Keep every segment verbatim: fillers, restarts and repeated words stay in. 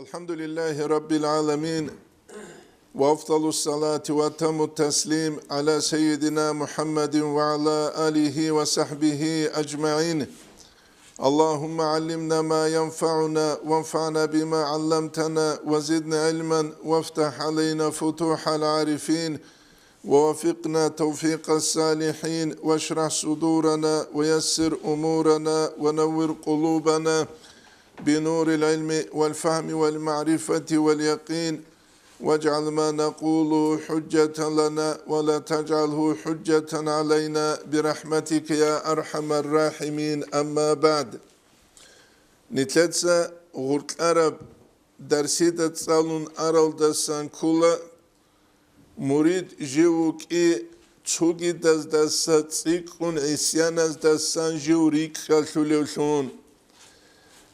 الحمد لله رب العالمين، وأفضل الصلاة وأتم التسليم على سيدنا محمد وعلى آله وصحبه أجمعين. اللهم علمنا ما ينفعنا وانفعنا بما علمتنا وزدنا علما وافتح علينا فتوح العارفين ووفقنا توفيق الصالحين واشرح صدورنا ويسر أمورنا ونور قلوبنا بنور العلم والفهم والمعرفة واليقين واجعل ما نقول حجة لنا ولا تجعله حجة علينا برحمتك يا أرحم الراحمين. أما بعد. Нилъеца гъуркьараб дарсида цӀалун аралдасан ккола, мурид жив вукӀи цугидаздаса цӀикӀкӀун гӀисяназдасан жив рикӀкӀалъулевлъун.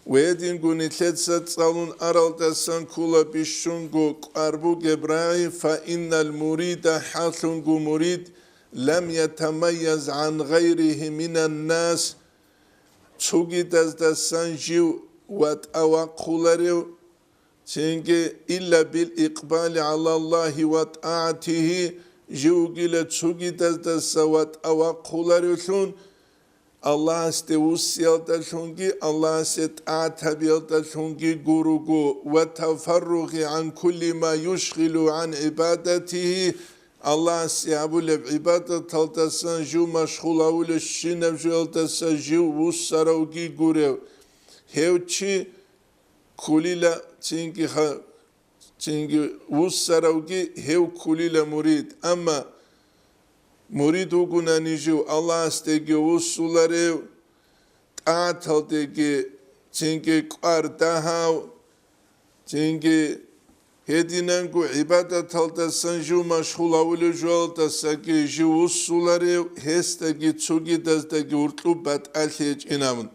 Гьединго нилъеца цӀалун аралдасан ккола бищунго кӀвар бугеб рагӀи: «Фаиннал мурида», хӀалъунго мурид, «лам ятамайяз гӀан гъайрихи минан нас», цугидаздасан жив ватӀа вахъуларев, цинги «илла бил икъбали гӀала Аллагьи ва тӀагӀатигьи», жив вугила цугидаздаса ватӀа вахъуларевлъун, Аллагьасде вуссиялдалъунги Аллагьасе тӀагӀат гьабиялдалъунги гуруго, «ва тафарруги гӀан кулли ма юшгъилу гӀан гӀибадатигьи», Аллагьасе гьабулеб гӀибадаталдасан жив машгъул гьавулебщинаб жоялдаса жив вуссаравги гурев. Гьев чи ккулила цинги ха-, цинги вуссаравги гьев ккулила мурид. Амма мурид вугунани жив Аллагьасдеги вуссуларев, тӀагӀаталдеги цинги кӀвар дагьав, цинги гьединанго гӀибадаталдасан жив машгъул гьавулев жоялдасаги жив вуссуларев, гьесдаги цугидаздаги гьуркьуб батӀалъи гьечӀин абун.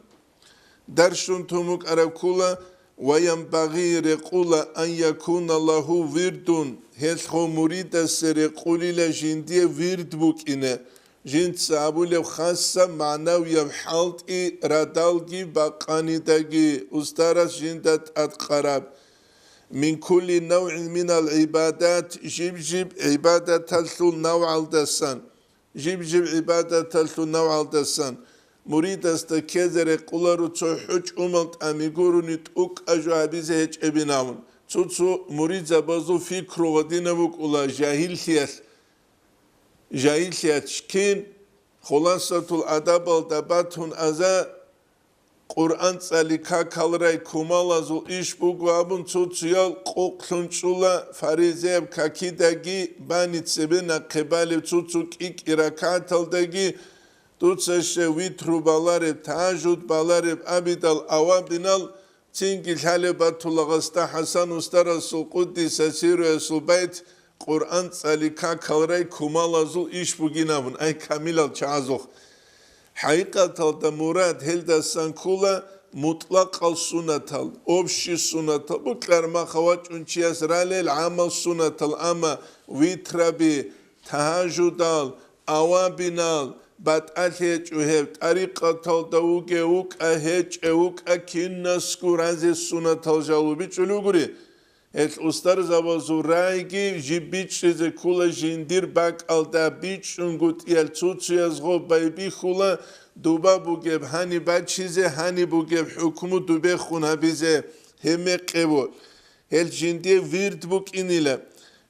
Даршун тун букӀараб ккола: «Ва янбагъи», рекъула, «ан якуна лагьу вирдун», гьелъго муридасе рекъулила жиндие вирд букӀине, жинца абулеб хасаб магӀнавияб хӀалтӀи радалги бакъанидаги, устарас жинда тӀадкъараб, «мин кулли навгӀин минал гӀибадат», жиб-жиб гӀибадаталъул навгӀалдасан. Жиб-жиб гӀибадаталъул навгӀалдасан муридасда ккезе рекъуларо цо хӀучӀумал тӀами гурони тӀукӀа жо гьабизе гьечӀебин абун. Цо-цо муридзабазул пикру гъадинаб букӀула жагьиллъиялъ, жагьиллъиялъ кин, Хуласатул адабалда батун аза, Къуръан цӀали какал рай кумалазул иш буго абун, цо-цоял къокълъун чӀула фаризеяб какидаги, бани цебе нахъе балеб цо-цо кӀи-кӀи ракагӀаталдаги, дуца щай витру балареб, тагьажуд балареб абидал авабинал, цинги лъалеб батула гъасда ХӀасан устарасул къуддиса сируясул байт, Къуръан цӀали какал рай кумалазул иш бугин абун, ай камилал чагӀазухъ. ХӀакъикъаталда мурад гьелдасан ккола мутӀлакъал сунатал, общий сунатал, букӀар махъа вачӀун чияс ралел гӀамал сунатал, амма витраби, тагьажудал, авабинал, батӀалъи гьечӀо гьеб, тӀарикъаталда вугев вукӀа, гьечӀев вукӀа, кинасго разе сунатал жал бичӀчӀулел ругури. Гьел устарзабазул рагӀиги жиб бичӀчӀизе ккола жиндир бакӀалда, бичӀчӀунгутӀиялъ цо-цояз гъоб байбихьула дуба бугеб гьаниб бачизе, гьаниб бугеб хӀукму дубехун гьабизе, гьеб мекъибу. Гьел жиндие вирд букӀинила,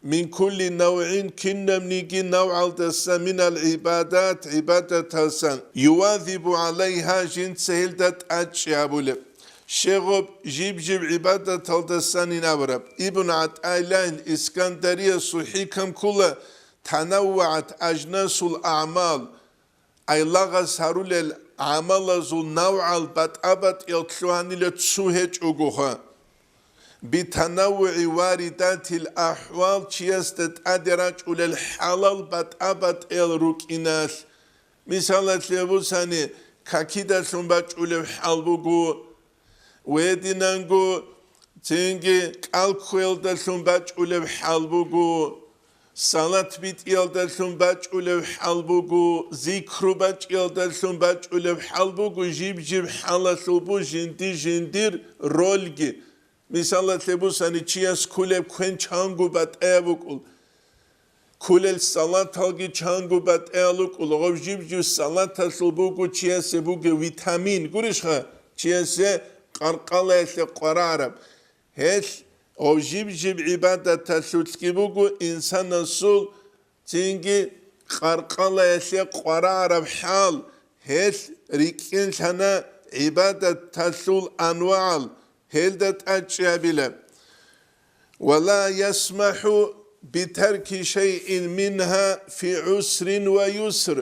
мин кулли навгӀин, кинабниги навгӀалдаса, минал гӀибадат, гӀибадаталсан, ювазибу гӀалайгьа, жинца гьелда тӀадчӀи гьабулеб. Щегъоб жиб-жиб гӀибадаталдасанин абураб. Ибн ГӀатӀаиллагьил Искандариясул хӀикам ккола: «ТанаввагӀат ажнасул агӀмал», айлагъас гьарулел гӀамалазул навгӀал батӀа-батӀиял лъугьанила цо гьечӀогоха. «БитанаввугӀи варидатил ахӀвал», чиясда тӀаде рачӀулел хӀалал батӀа-батӀиял рукӀиналъ. Мисалалъе бусани, какидалъун бачӀулев хӀал буго, гьединанго цинги кӀал ккуялдалъун бачӀулев хӀал буго, салат битӀиялдалъун бачӀулев хӀал буго, зикру бачӀиялдалъун бачӀулев хӀал буго, жиб-жиб хӀалалъул бу жинди-жиндир рольги. Мисалалъе бусани, чияс кколеб квен чанго батӀаяб букӀул, кколел салаталги чанго батӀаяб букӀул, гъоб жиб-жиб салаталъул буго чиясе бугеб витамин, гурищха, чиясе къаркъалаялъе къварагӀараб. Гьелъ гъоб жиб-жиб гӀибадаталъулъги буго инсанасул цинги къаркъалаялъе къварагӀараб хӀал, гьелъ рикӀкӀинлъана гӀибадаталъул анвагӀал, гьелда тӀадчӀи гьабила. «Ва ла ясмахӀу битарки шайин мингьа фи гӀусрин ва юср»,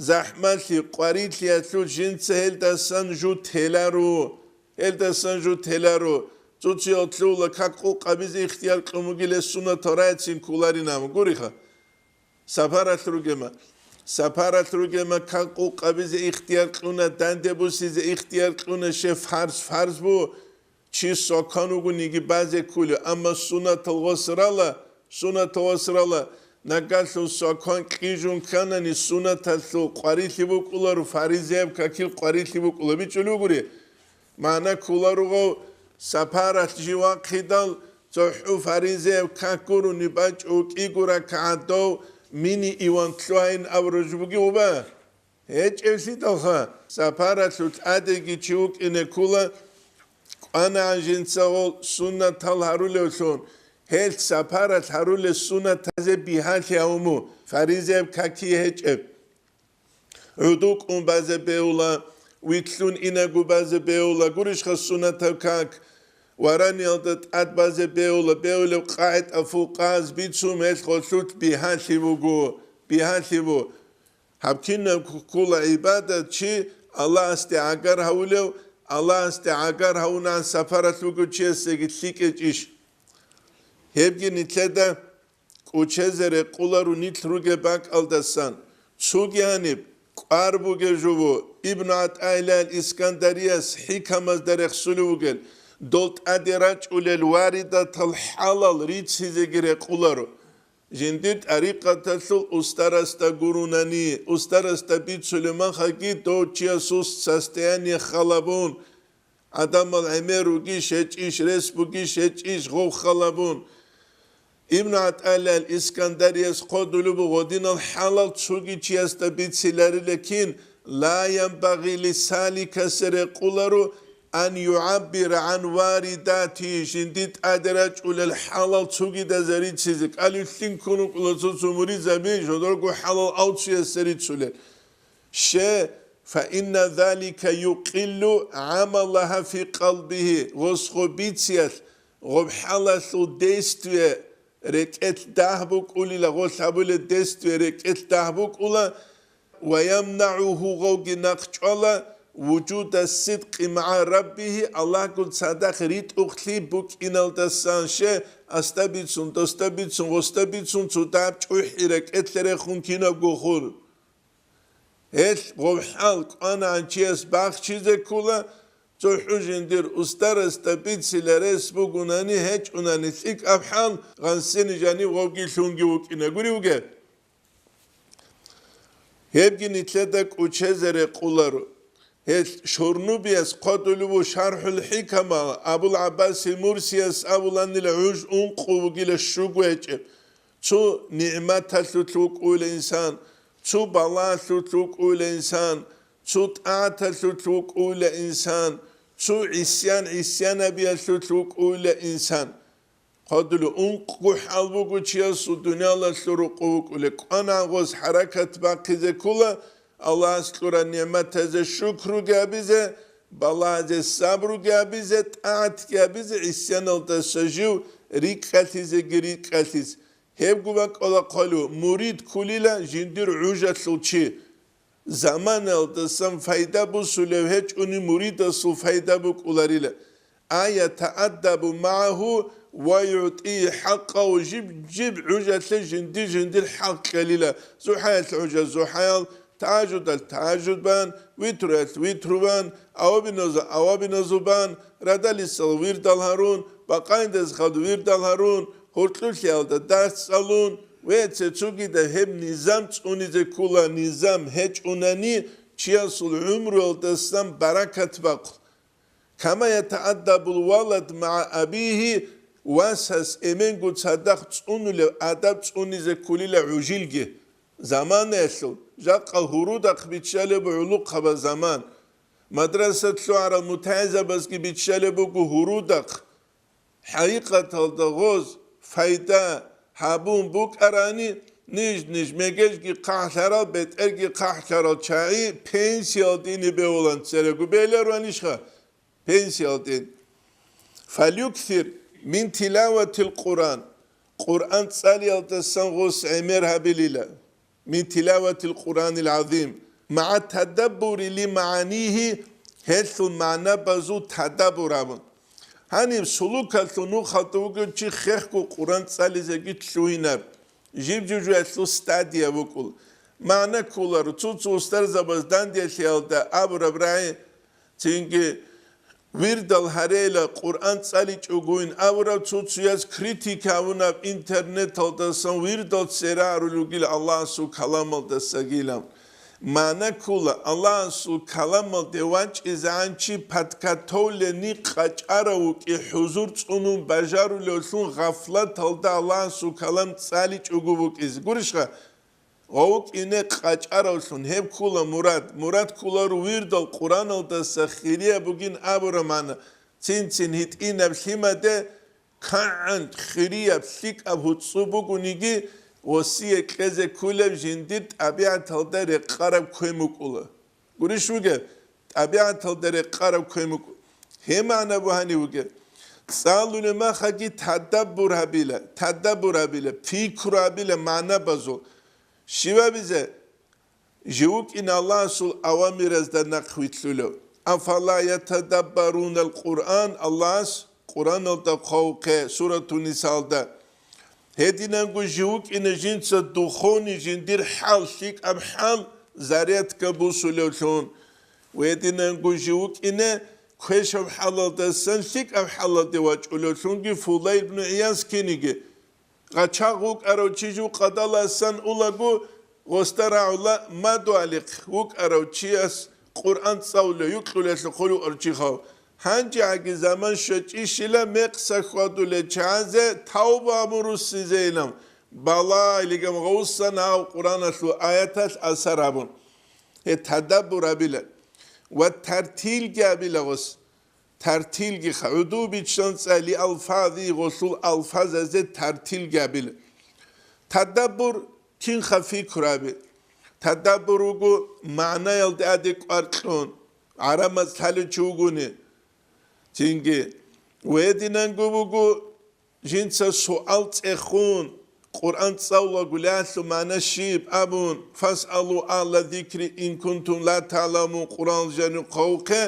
захӀмалъи, къварилъиялъул жинца гьелдасан жу теларо. Гьелдасан жу теларо, цо-цоял лъугьула как къукъабизе ихтияр кьун бугилан суннатал рагӀицин кколарин абун. Гуриха, сапаралъ ругема, сапаралъ ругема как къукъабизе ихтияр кьуна, данде бусизе ихтияр кьуна, щай фарз фарз бу, чи сокон вугониги базе кколев, амма суннатал гъосрала, суннатал гъосрала, нагагьлъун сокон кьижун кканани, суннаталъул къварилъи букӀуларо, фаризаяб какил къварилъи букӀула, бичӀчӀулев гури. МагӀна кколаруго, сапаралъ жив вахъидал, цохӀо фаризаяб как гурони бачӀо кӀиго ракагӀат дов мини иван лъугьайин абураб жо бугеб гъоба? ГьечӀеблъидалха, сапаралъул тӀадеги чи вукӀине ккола, кӀванагӀан жинцагъул суннатал гьарулевлъун, гьелъ сапаралъ гьарулел суннатазе бигьалъи гьавун мун, фаризаяб какие гьечӀеб. ГӀуду кӀун базе бегьула, витлъун инаго базе бегьула, гурищха суннатаб как, вараниялда тӀад базе бегьула, бегьулеб къагӀида фукъаз бицун гьелъ гъолъулъ бигьалъи буго, бигьалъи бу. Гьаб кинаб ккола гӀибадат чи Аллагьасде гӀагар гьавулев, Аллагьасде гӀагар гьавунагӀан сапаралъ вугев чиясеги лъикӀ гьечӀищ? Гьебги нилъеда кӀучезе рекъоларо нилъ ругеб бакӀалдасан. Цоги гьаниб кӀвар бугев жо ву, Ибну ГӀатӀаиллагь ал-Искандарияс хӀикамазда рехсулев вугел, дол тӀаде рачӀулел варидатал хӀалал риццизеги рекъоларо. Жиндир тӀарикъаталъул устарасда гурунани, устарасда бицулеб махаги дов чиясул состояние халабун, гӀадамал гӀемер ругищ гьечӀищ, рес бугищ гьечӀищ, гъов халабун. Ибну ГӀатӀаиллагь ал-Искандарияс хъодулеб буго гъодинал хӀалал цоги чиясда бициларила кин, ла янбагъи лисаликасе рекъоларо, ан югӀаббира гӀан варидати, жинди тӀаде рачӀулел хӀалал цогидазе рицизе, кӀалъулъин ккун вукӀула цо-цо муридзаби, жодорго хӀалал авцуясда рицулел. Ще, фа инна залика юкъиллу гӀамалагьа фи къалбигьи, гъосго бициялъ, гъоб хӀалалъул действие рекӀелъ дагь букӀулила, гъолъ гьабулеб действие рекӀелъ дагь букӀула, ва ямнагӀугьу, гъовги нахъ чӀвала, вужуда сидкъи магӀа раббигьи, Аллагьгун цадахъ ритӀухълъи букӀиналдасан, ще, аста бицун, доста бицун, гъоста бицун, цо дагьаб чӀухӀи рекӀелъе рехун кинабго хур. Гьелъ гъов хӀал кӀванагӀан чияс бахчизе ккола, цохӀо жиндир устарасда бицила рес бугунани гьечӀунани лъикӀаб хӀал, гъансини жанив гъовги лъунги вукӀина гури вугеб. Гьебги нилъеда кӀучезе рекъоларо. Гьелъ Шурнубияс хъодулев ву ШархӀул ХӀикамал, Абул ГӀаббаси Мурсияс абуланила гӀуж ункъо вугила щуго гьечӀеб. Цо нигӀматалъулъ вукӀула инсан, цо балагьалъулъ вукӀула инсан, цо тӀагӀаталъулъ вукӀула инсан, цо гӀисян гӀисянабиялъулъ вукӀула инсан. Хъодулев ункъго хӀал буго чиясул дуниялалъул рукъу вукӀулеб. КӀванагӀан гъос хӀаракат бахъизе ккола, Аллагьас кьурал нигӀматазе шукруги гьабизе, балагьазе сабруги гьабизе, тӀагӀатги гьабизе, гӀисяналдаса жив рикӀкӀалъизеги рикӀкӀалъизе. Гьебго бакӀалда хъвалев, мурид кколила жиндир гӀужалъул чи. Заманаялдасан пайда бусулев гьечӀони, муридасул пайда букӀуларила. А ятааддабу магӀагьу ва югӀтӀигьи хӀакъагьу, жиб-жиб гӀужалъе жинди-жиндир хӀакъ кьелила. ЗухӀаялъ гӀужа зухӀаял, тагьажудалъ тагьажуд бан, витруялъ витру бан, авабиназул авабиназул бан, радалисал вирдал гьарун, бакъанидазе хадуб вирдал гьарун, гьоркьулъиялда дарс цӀалун, ва цо-цогидаб гьеб низам цӀунизе ккола, низам гьечӀунани, чиясул гӀумруялдасан баракат бахъу. Кама ятааддабул валад маа абигьи, васас эменгун цадахъ цӀунулев адаб цӀунизе кколила гӀужилги. Заманаялъул жакъа гьурудахъ биччалеб гӀулухъаба заман. Мадрасат лъугӀарал мутагӀилзабазги биччалеб буго гьурудахъ. ХӀакъикъаталда гъоз пайда гьабун букӀарани, ниж-ниж мегежги хъахӀлъарал, бетӀерги хъахӀлъарал чагӀи пенсиял дине бегьулан церего беларванищха? Пенсиялдин. Фалюксир мин тилаватил Къуръан, Къуръан цӀалиялдасан гъос гӀемер гьабилила, мин тилаватил Къуръанил гӀазим, маа тадаббури ли мааниги, гьелъул магӀнабазул тадаббур гьабун. Гьаниб сулукалъул нухалда вугев чи хехго Къуръан цӀализеги лъугьинаб, жиб-жужуялъул стадия вукӀул. МагӀна кколаро, цо-цо устарзабаз данделъиялда абураб рагӀи, цинги вирдал гьарейла Къуръан цӀаличӀогойин абураб, цо-цояз критика гьавунаб интернеталдасан вирдал цере гьарулев вугил Аллагьасул каламалдасагилан. МагӀна ккола, Аллагьасул каламалде вачӀизегӀан чи подготовленный къачӀарав вукӀи, хӀузур цӀунун бажарулевлъун гъафлаталда Аллагьасул калам цӀаличӀого вукӀизе. Гурищха? Гъов вукӀине къачӀаравлъун, гьеб ккола мурад. Мурад кколаро вирдал Къуръаналдаса хирияб бугин абураб магӀна, цин-цин гьитӀинаб лъимаде кагӀан хирияб лъикӀаб гьуцӀцӀу бугониги, гъосие кьезе кколеб жиндир тӀабигӀаталда рекъараб квен букӀула. Гурищ вугеб? ТӀабигӀаталда рекъараб квен букӀу. Гьеб магӀна бугьани вугеб. ЦӀалулеб махаги тадаббур гьабила, тадаббур гьабила, пикру гьабила магӀнабазул. Щивабизе? Жив вукӀин Аллагьасул авамиразда нахъвилълъулев. Афала ятадаббарунал Къуръан, Аллагьас Къуръаналда хъвавухъе, Сурату Нисалда. Гьединанго жив вукӀине жинца духовный жиндир хӀал, лъикӀаб хӀал, зарядка бусулевлъун. Гьединанго жив вукӀине квешаб хӀалалдасан лъикӀаб хӀалалде вачӀулевлъунги Фудайл ибн ГӀияз киниги. Гъачагъ вукӀарав чи жив къадаласан улаго, гъосда рагӀула мадугьалихъ вукӀарав чияс Къуръан цӀалулев, юкьулелъухъ вукӀарав чи хав. ГьанжегӀаги заман щвечӀищила мекъса хьвадулел чагӀазе тавба абун руссизейилан, балагьилигам гъовсан гьав Къуръаналъул аяталъ асар гьабун. Гьеб тадаббур абила ва тартилги абила гъос. Тартилги ха-, гӀуду биччан цӀали алфази, гъолъул алфазазе тартилги абила. Тадаббур кинха фикру аби. Тадаббур вуго магӀнаялде аде кӀвар кьун, гӀарамаз лъалев чи вугони. Цинги, гьединанго вуго, жинца суал цӀехун, Къуръан цӀалулаго лъалъу магӀна щиб абун, «Фасъалу агьла зикри ин кунтум ла таъламун», Къуръан жанив хъавухъе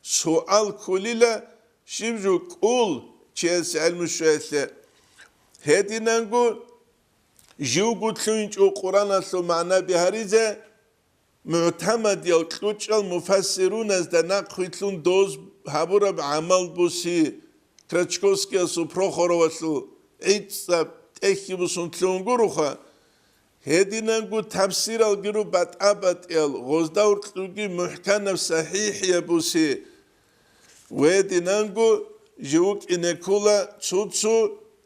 суал кколила, щиб жо кӀул чияс гӀелму щвеялъе. Гьединанго живго лъугьинчӀо Къуръаналъул магӀна бигьаризе, мугӀтамадиял кьучӀал муфассируназда нахъвилълъун доз гьабураб гӀамал буси, Крачковскиясул Прохоровалъул гӀицӀаб тӀехьги бусун лъугьун гуроха, гьединанго тафсиралги ру батӀа-батӀиял, гъозда гьоркьуги мухӀканаб сахӀихӀияб буси. Гьединанго жив вукӀине ккола цо-цо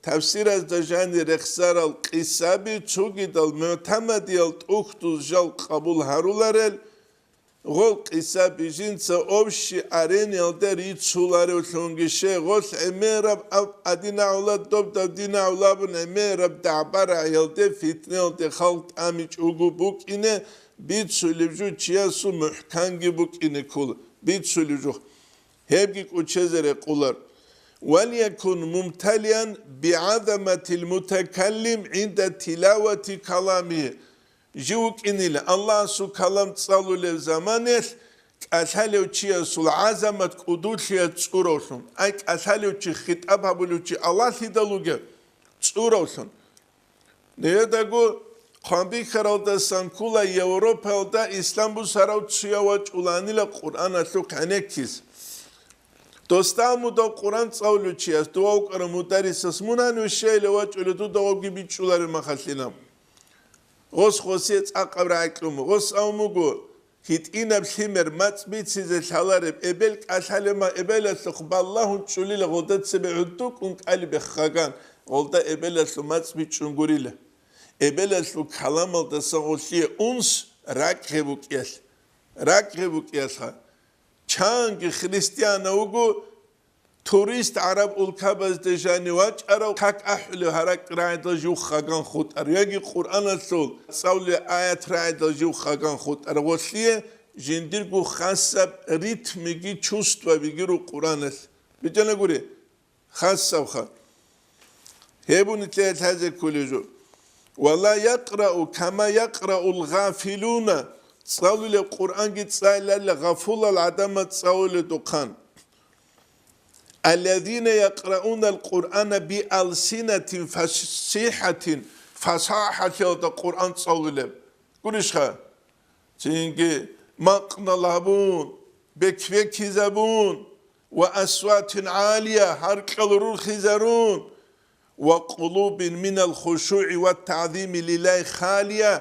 тафсиразда жанир рехсарал къисаби, цогидал мугӀтамадиял тӀухьдуз жал къабул гьаруларел, гъол къисаби жинца общий арениялда рицуларевлъунги, щай гъолъ гӀемераб аб-, адинагӀула, доб-доб динагӀула абун гӀемераб дагӀба-рагӀиялде, фитнаялде халкъ тӀамичӀого букӀине бицулеб жо чиясул мухӀканги букӀине ккола, бицулеб жо. Гьебги кӀочезе рекъолар. «Валякун мумталиан бигӀазаматил мутакаллим гӀинда тилавати каламигьи». Жив вукӀинила Аллагьасул калам цӀалулев заманалъ кӀалъалев чиясул гӀазамат кӀудулъиялъ цӀуравлъун. Ай, кӀалъалев чи, хитӀаб гьабулев чи Аллагьлъидал вугев цӀуравлъун. Нижедаго хъван бихьаралдасан ккола Европаялда ислам бусарав цуяв вачӀуланила Къуръаналъухъ гӀенеккизе. Досда мудав Къуръан цӀалулев чияс, дова вукӀарав мударрисас, мун гьанив щайила вачӀулев, дуда гъовги бичӀчӀуларел махалъина. Гъос гъосие цӀакъаб рагӀи кьун, гъос абун буго, гитӀинаб лъимер мацӀ бицизе лъалареб, эбел кӀалъалеб ма эбелалъухъ балагьун чӀулила, гъолда цебе гӀудуккун кӀалиб беххаган, гъолда эбелалъул мацӀ бичӀчӀун гурила. Эбелалъул каламалдаса гъолъие унс ракӀ гьеб букӀиялъ, ракӀ гьеб букӀиялъха. Чанги христианав вуго, турист гӀараб улкабазде жанив вачӀарав как ахӀулев гьаракь рагӀидал жив хаган хутӀар, яги Къуръаналъул цӀалулел аят рагӀидал жив хаган хутӀар, гъолъие жиндирго хасаб ритмиги чувствабиги ру Къуръаналъ. БичӀана гури, хасабха. Гьеб нилъее лъазе кколеб жо. «Ва ла якърау кама якъраул гъафилуна», цӀалулеб Къуръанги цӀаларила гъафулал гӀадамаз цӀалуледухъан. «Аллазина якъраунал Къуръана биалсинатин фасихӀатин», фасахӀалъиялда Къуръан цӀалулеб. Гурищха? Цинги макънал гьабун, бек-бекизабун, «ва асватин гӀалия», гьаркьал рурхизарун, «ва къулубин минал хушугӀи ва тагӀзими лиллагьи халия»,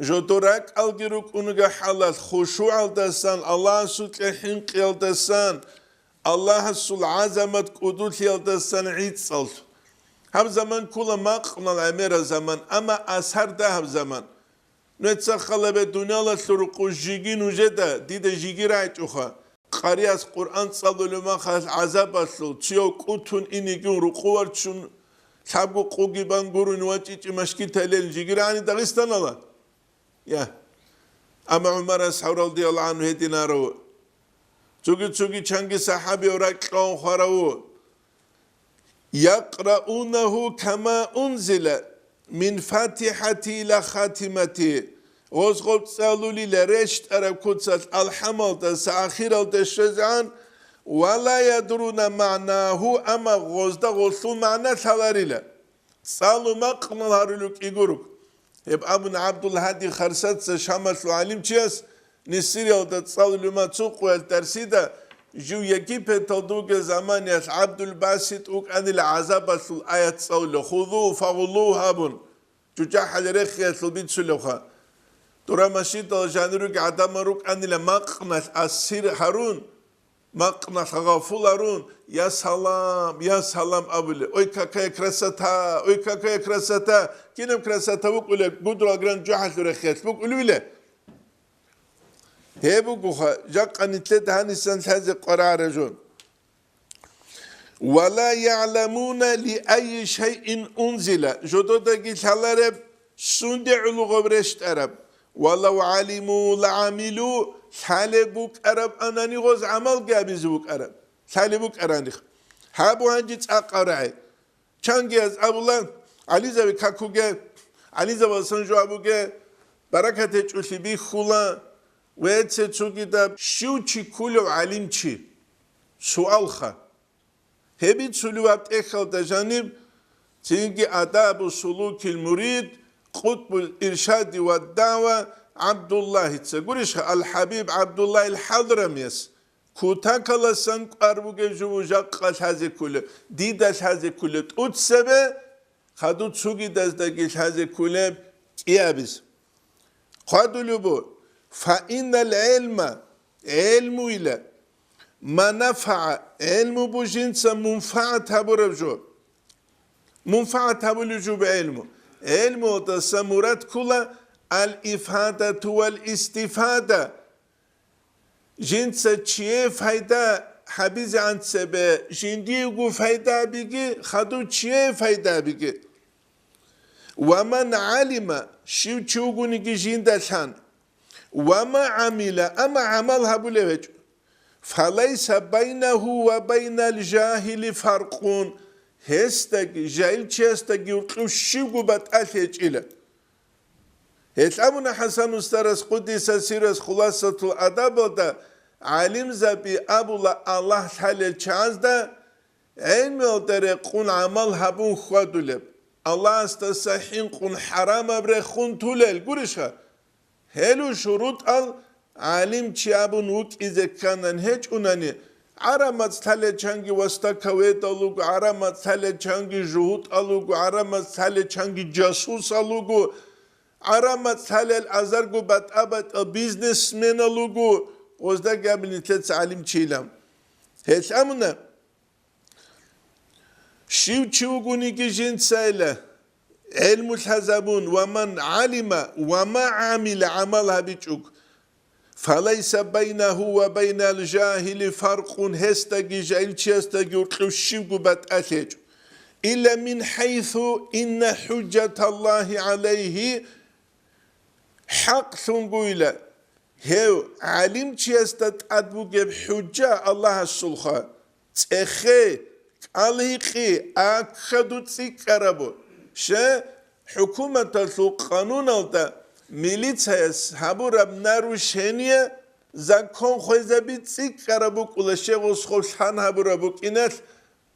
жодор ракӀалги рукӀунга хӀалалъ хушугӀалдасан, Аллагьасукьа хӀинкъиялдасан, Аллагьасул гӀазамат кӀудулъиялдасан гӀицӀал. Гьаб заман ккола макънал гӀемерал заман, амма асар дагьаб заман. Нуца халабе дуниялалъул рукъу жиги нужеда, дида жиги рагӀичӀоха. Къарияс Къуръан цӀалулев махалъ гӀазабалъул, цияв кӀутун инигун рукъуварчун, лъабго къуги бан гурун вачӀичӀи машгиталел жиги рагӀани Дагъистанала? Я. Амма ГӀумарас гьавралдиял гӀанну гьединарав. Цуги-цуги чанги сахӀабияв ракьалъун хварав. «Якъраунагьу кама унзила мин фатихӀати ила хатимати», гъоз гъоб цӀалулила рещтӀараб куцалъ алхӀамалдаса ахиралде щвезегӀан, «ва ла ядруна магӀнагьу», амма гъозда гъолъул магӀна лъаларила. ЦӀалу макънал гьарулев кӀигург. Гьеб абун ГӀабдул-Гьади Харсатца Шамалъул гӀалимчияс Нисириялда цӀалулев ма цо къоялъ дарсида, жив Египеталда вугел заманиялъ ГӀабдул-Басит вукӀанила гӀазабалъул аят цӀалулев, «Хузугьу фагъуллугьу» абун, жужахӀалде рехиялъул бицулевха. Дура машидал жанируги гӀадамал рукӀанила макъналъ асир гьарун, макъналъ гъафуларун, «Я салам, я салам» абулеб. «Ой, какая красота! Ой, какая красота!» Кинаб красота букӀулеб, гудрал гран жужахӀалъул рехиялъ букӀулевиле? Гьеб бугоха, жакъа нилъеда гьанисан лъазе къварагӀараб жо. «Ва ла ягӀламуна ли айи шайин унзила», жододаги лъалареб, сунде гӀулугъаб рещтӀараб, «ва лав гӀалиму ла гӀамилу», лъалеб букӀараб анани гъоз гӀамалги гьабизе букӀараб, лъалеб букӀараних. Гьабу гьанже цӀакъав рагӀи. Чангияз абула, гӀалимзаби какуге, гӀалимзабасан жо абуге, баракат гьечӀолъи бихьула, веце цогидаб щив чи ккулев гӀалимчи? Суалха. Гьеб бицулев гьаб тӀехьалда жаниб, цинги Адабу сулукил мурид, Къутбул иршади ва дагӀва ГӀабдуллагьица гурищха, Ал-ХӀабиб ГӀабдуллагьил ХӀадрамияс, кутакаласан кӀвар бугеб жо жакъа лъазе кколеб, дида лъазе кколеб тӀуцебе, хадуб цугидаздаги лъазе кколеб кӀиабиз. Хъвадулеб бу, фаиннал гӀелма, гӀелмуйла, ма нафагӀа, гӀелму бу жинца мунфагӀат гьабураб жо. МунфагӀат гьабулеб жо бу гӀелму. ГӀелмуялдаса мурад ккола ал-ифадату вал-истифада. Жинца чие пайда гьабизегӀан цебе, жиндиего пайда биги, хадуб чие пайда биги. Ва ман гӀалима, щив чи вугониги жинда лъан, ва ма гӀамила, амма гӀамал гьабулев гьечӀо, фалайса байнагьу ва байнал жагьили фаркъун, гьесдаги, жагьилчиясдаги гьоркьов щивго батӀалъи гьечӀила. Гьелъ абуна ХӀасан устарас, къуддиса сиррас, Хуласатул адабалда, гӀалимзаби абула Аллагь лъалел чагӀазда, гӀелмуялда рекъун гӀамал гьабун хьвадулеб, Аллагьасдаса хӀинкъун хӀарамаб рехун тулел гурищха? Гьелу шурутӀал гӀалимчи абун вукӀизе кканан гьечӀунани, гӀарамац лъалел чанги вастакаведал вуго, гӀарамац лъалел чанги жугьутӀал вуго, гӀарамац лъалел чанги жасусал вуго, гӀарамат лъалел азарго батӀа-батӀал бизнесменал руго, гъоздаги абуни лъеца гӀалимчийилан. Гьелъ амуна, щив чи вугониги жинцайила, гӀелму лъазабун, ва ман гӀалима ва ма гӀамила, гӀамал гьабичӀого, фалайса байнагьу ва байнал жагьили фаркъун, гьесдаги жагьилчиясдаги гьоркьов щибго батӀалъи гьечӀо. Илла мин хӀайсу инна хӀужжаталлагьи гӀалайгьи, хӀакълъунгойила, гьев гӀалимчиясда тӀад бугеб хӀужжа Аллагьасулха, цӀехе, кӀалгьикъи, аккаду цӀикӀкӀарабу. Ше, хӀукуматалъул къануналда милицияс гьабураб нарушение, закон хвезаби цӀикӀкӀараб букӀула, щегъус хъов лъан гьабураб букӀиналъ,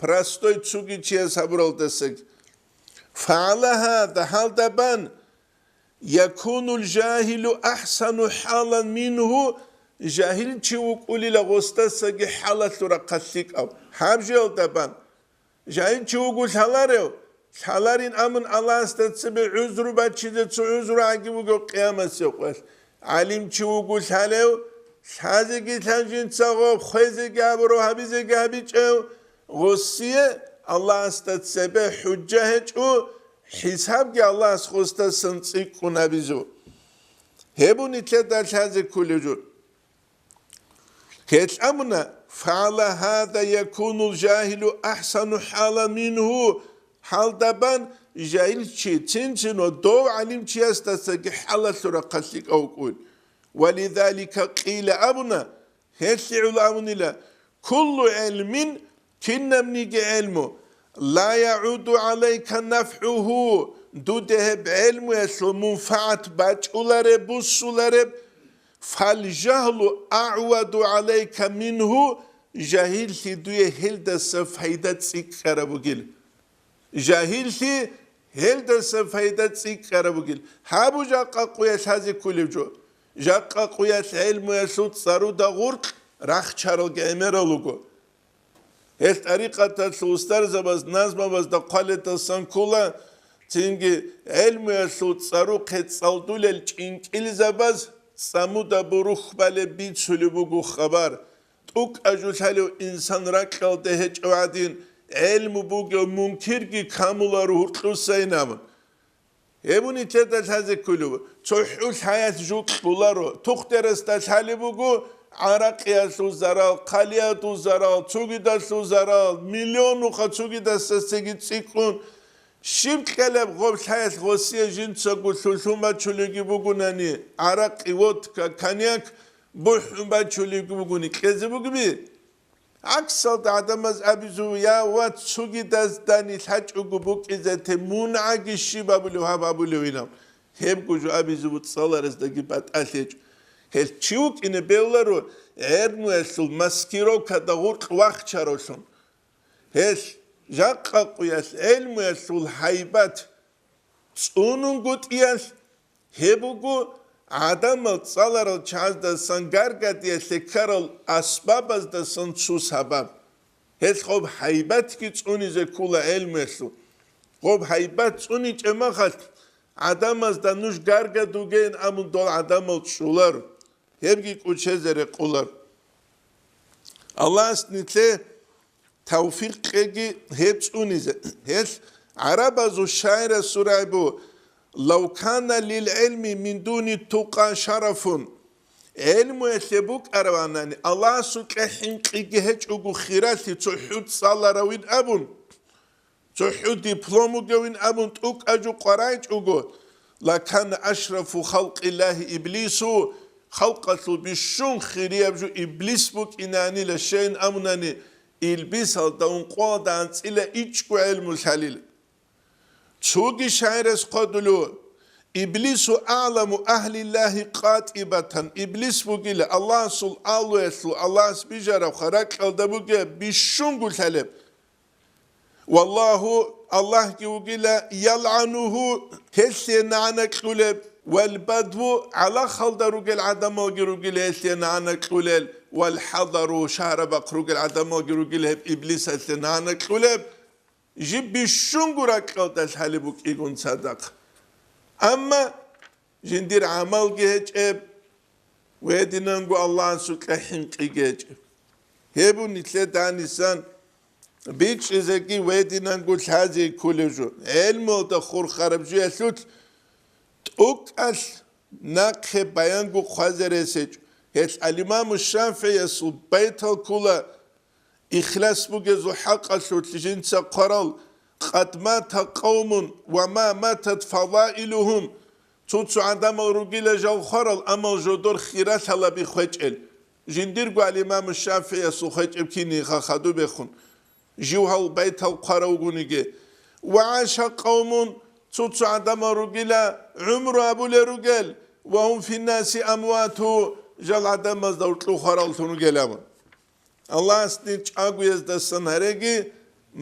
простой цуги чияс гьабуралдасаги. Фагьала гьада, гьалда бан, якунул жагьилу ахсану хӀалан мингьу, жагьил чи вукӀулила гъосдасаги хӀалалъул рахъалъ лъикӀав. Гьаб жоялда бан, жагьил чи вуго лъаларев, лъаларин амун Аллагьасда цебе гӀузру бачизе цо гӀузру гӀаги бугев къиямасев къоялъ. ГӀалим чи вуго лъалев, лъазеги лъан жинца гъоб, хвезеги гьабурав, гьабизеги гьабичӀев, гъосие Аллагьасда цебе хӀужжа гьечӀо, хӀисабги Аллагьас гъосдасан цӀикӀкӀун гьабизу. Гьеб нилъеда лъазе кколев жо. Гьелъ амуна, фагьала гьада якунул жагьилу ахсану хӀала мингьу, гьалда бан жагьилчи цин-цин ва дов гӀалимчиясдасаги хӀалалъул рахъалъ лъикӀав вукӀун. Ва лизалика къила абуна, гьелъигӀула абунила, куллу гӀилмин, кинабниги гӀелму, ла ягӀуду гӀалайка нафгӀугьу, дуда гьеб гӀелмуялъул мунфагӀат бачӀулареб, буссулареб, фал жагьлу агӀваду гӀалайка мингьу, жагьиллъи дуе гьелдаса пайда цӀикӀкӀараб бугил. Жагьиллъи гьелдаса пайда цӀикӀкӀараб бугил. Гьабу жакъа къуялъ гьазе кколев жо. Жакъа къуялъ гӀелмуялъул цӀаруда гъуркь рахчаралги гӀемерал руго. Гьел тӀарикъаталъул устарзабаз назмабазда хъваледасан ккола, цинги гӀелмуялъул цӀарухъе цӀалдулел чӀинкӀилзабаз цӀамуда бурухь балеб бицулеб буго хабар. ТӀукӀа жо лъалев инсан ракьалде гьечӀев гӀадин, гӀелму бугев мункирги камуларо гьуркьусайин абун. Гьеб нилъеда лъазе кколев, цохӀу лъаялъ жукь кьоларо, тухтерасда лъалеб буго, гӀаракъиялъул зарал, хъалиядул зарал, цогидалъул зарал, миллион нуха цогидасасеги цӀикӀкӀун. Щиб кьелеб гъоб лъаялъ гъосие жинцаго лъулъун бачулевги бугунани, гӀаракъи, водка, коньяк бухӀун бачулевги бугуни кьезе бугеби? ГӀаксалда гӀадамаз абизу, я вац, цугидазда нилъ гьачӀого букӀизе те, мун гӀаги щиб абулев, гьаб абулевинав. Гьебго жо абизу цӀалараздаги батӀалъ гьечӀо. Гьел чи вукӀине бегьуларо, гӀермуялъул маскировкада гъуркь вахчаравлъун. Гьел жакъа къуялъ гӀелмуялъул гьайбат цӀунунгутӀиялъ, гьеб буго гӀадамал цӀаларал чагӀаздасан гаргадиялъе ккарал асбабаздасан цо сабаб. Гьел гъоб гьайбатги цӀунизе ккола гӀелмуялъул. Гъоб гьайбат цӀуничӀеб махалъ, гӀадамазда нуж гаргадугейин абун дол гӀадамал чӀолар, гьебги кӀочезе рекъолар. Аллагьас нилъе тавфикъ кьеги гьеб цӀунизе. Гьелъ гӀарабазул шагӀирас сурайбу: «Лав кана лил гӀилми мин дуни тукъа шарафун». ГӀилмуялъе букӀараванани, Аллагьасукьа хӀинкъиги гьечӀого хиралъи цохӀу цӀаларавин абун, цохӀу диплом вугевин абун тӀукӀа жо къварайчӀого, «Лакана ашрафу халкъиллагьи иблису», халкъалъул бищун хирияб жо иблис букӀинанила, щайин абунани, илбисалда ункъоялда анцӀила ичӀго гӀелму лъалила. Цоги шагӀирас хъвадулев: «Иблису аъламу агьлиллагьи къатӀибатан», иблис бугила Аллагьасул агьлуялъул, Аллагьас бижарабха ракьалда бугеб бищунго лъалеб. Валлагьу, Аллагьги вугила, ялгӀанугьу, гьелъие нагӀана кьулеб, вал бадву, гӀалахалда ругел гӀадамалги ругила гьелъие нагӀана кьулел, вал хӀадару, шагьарабахъ ругел гӀадамалги ругила гьеб иблисалъе нагӀана кьулеб, жиб бищунго ракьалда лъалеб букӀигун цадахъ. Амма жиндир гӀамалги гьечӀеб, ва гьединанго Аллагьасукьа хӀинкъиги гьечӀеб. Гьеб нилъеда гьанисан бичӀчӀизеги ва гьединанго лъазе кколеб жо. ГӀелмуялда хурхараб жоялъулъ тӀокӀалъ нахъе баянго хъвазе рес гьечӀо. Гьелъ ал-Имаму ШафигӀиясул байтал ккола, ихлас бугезул хӀакъалъулъ жинца хъварал: «Къад мата къавмун ва ма матат фазаилухум». Цо-цо гӀадамал ругила жал хварал, амма жодор хиралъалаби хвечӀел. Жиндирго ал-Имаму ШафигӀиясул хвечӀеб киниха хадубехун, жив гьал байтал хъварав вугониги. «Ва гӀаша къавмун», цо-цо гӀадамал ругила гӀумру абулел ругел, «ва гьум финнаси амвату», жал гӀадамазда уркьу хвараллъун ругел абун. Аллагьас дир чӀагояздасан гьареги,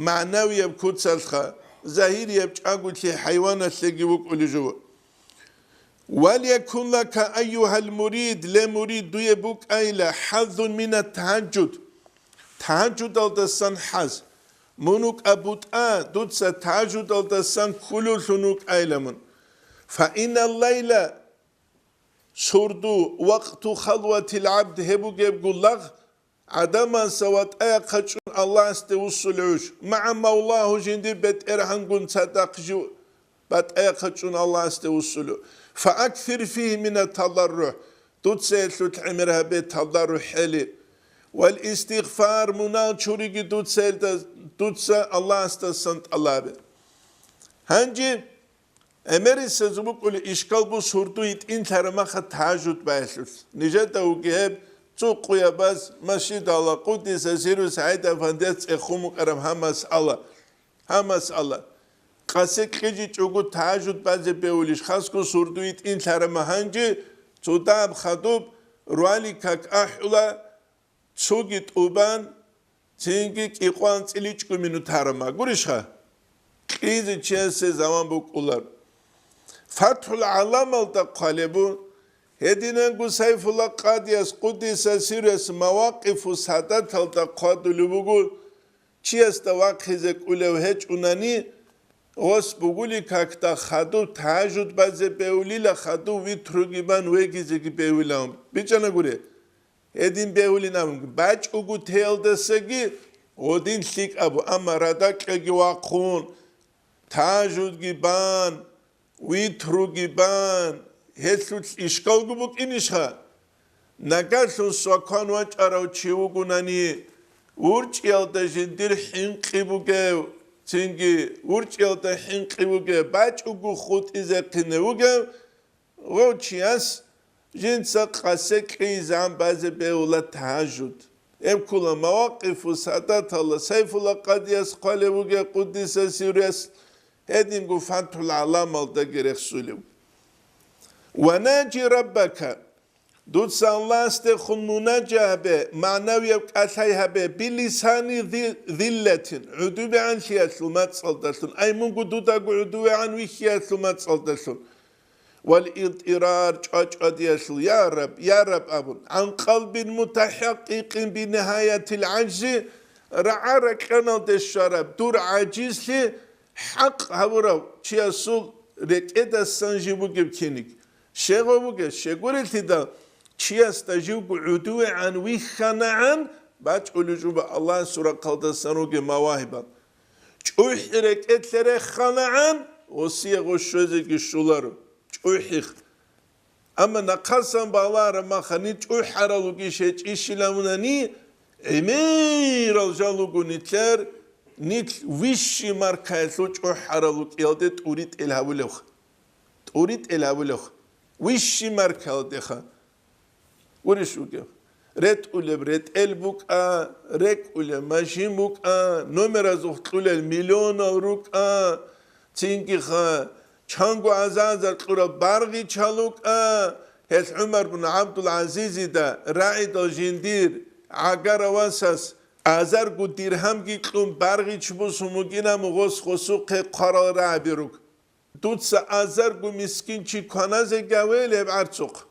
магӀнавияб куцалъха, загьирияб чӀаголъи хӀайваналъеги вукӀулей жо. «Валякун лака, айюгьал мурид», ле мурид, дуе букӀайила хӀаззун минат тагьажжуд, тагьажжудалдасан хӀаз. Мун вукӀа бутӀа, дуца тагьажжудалдасан кколевлъун вукӀайила мун. «Фа иннал лайла», сурду, «вакъту халватил гӀабд», гьеб бугеб гулагъ, гӀадамаца ватӀаяхъа чӀун Аллагьасде вуссулев вуч, «магӀа мавлагьу», жиндир бетӀергьангун цадахъ жив батӀаяхъа чӀун Аллагьасде вуссулев. «Фааксир фигьи мина тадаррухӀ», дуца гьелъулъ гӀемер гьабе тадаррухӀ гьели. «Вал истигъфар», мунагь чуриги дуца гьелда, дуца Аллагьасдасан тӀалабе. Гьанже ГӀемерисезул букӀули ишкал бус гьурду йитӀинлъараб маха тагьажуд баялъулъ. Нижеда вугеб, цо къуябаз, машидала, къудиса сирус гӀайда фандец цӀехун букӀараб гьамас ала. Гьамас ала. Къасе кьижичӀого тагьажуд базе бевулищ, хасго гьурду йитӀинлъараб магьанжи, цо дагьаб хадуб, руали как ахӀула, цоги тӀубан, цинги кӀикъван цӀиличӀго минут гьарама. Гурищха? Кьизе чиясе заман букӀулар. ФатхӀул ГӀаламалда хъвалебу, гьединанго Сайфулла Къадияс къудиса сирас Мавакъифу Садаталда хъвадулеб буго, чиясда вахъизе кӀулев гьечӀунани, гъос бугули какда хадуб тагьажуд базе бевлила хадуб витруги бан вегизеги бевилан. БичӀана гури. Гьедин бегьулин абун, бачӀого теялдасаги гъодин лъикӀабу, амма радакьаги вахъун, тажудги бан, витруги бан, гьелъулъ ишкалго букӀинищха? Нагагьлъун свакан вачӀарав чи вугунани, урчӀиялда жиндир хӀинкъи бугев, цинги урчӀиялда хӀинкъи бугев, бачӀого хутӀизехъине вугев, гъов чияс жинца къасе кьейзан базе бегьула тагьажуд. Эб ккула Мавакъифу Садаталла Сайфулла Къадияс хъвалев вугев къуддиса сирру, гьединго ФатхӀул ГӀаламалдаги рехсулев. Ва наджи раббака, дуца Аллагьасдехун мунажа гьабе, магӀнавияб кӀалъай гьабе, билисани зи-, зиллатин, гӀудувегӀанлъиялъул мацӀалдалъун, ай мунго дудаго гӀудувегӀан вихьиялъул мацӀалдалъун. Вал илтӀирар чӀвачӀвадиялъул, я Раб, я Раб абун, гӀан къалбин мутахӀакъикъин бинигьаятил гӀажзи, рагӀа-ракьаналде щвараб дур гӀажизлъи хӀакъ гьавурав чиясул рекӀедасан жив бугеб киниг. Щегъов бугеб, щегурелъидал, чиясда живго гӀудувегӀан вихьанагӀан, бачӀулев жуба Аллагьасул рахъалдасан ругеб мавагьибал. ЧӀухӀи рекӀелъе рехханагӀан, гъосие гъо щвезеги щоларо. ЧӀухӀих. Амма нахъасан балагьараб маха нилъ чӀухӀарал ругищ гьечӀищилавунани, гӀемерал жал руго нилъер, нилъ вищи маркаялъул чӀухӀарал рукӀиялде тӀуритӀел гьавулевха. ТӀуритӀел гьавулевха. Вищи маркаялдеха. Гурищ вугев? РетӀулеб ретӀел букӀа, рекӀулеб машин букӀа, номеразухъ кьулел миллионал рукӀа, цинги-ха, чанго азар-азар кьураб баргъичал рукӀа, гьелъ ГӀумар бун ГӀабдул-ГӀазизида рагӀидал жиндир гӀагара васас азарго диргьамги кьун баргъич бусун вугина мугъос гъосухъе хъварал рагӀаби рук. Дуца азарго мискинчи кваназе гавел гьеб гӀарцухъ.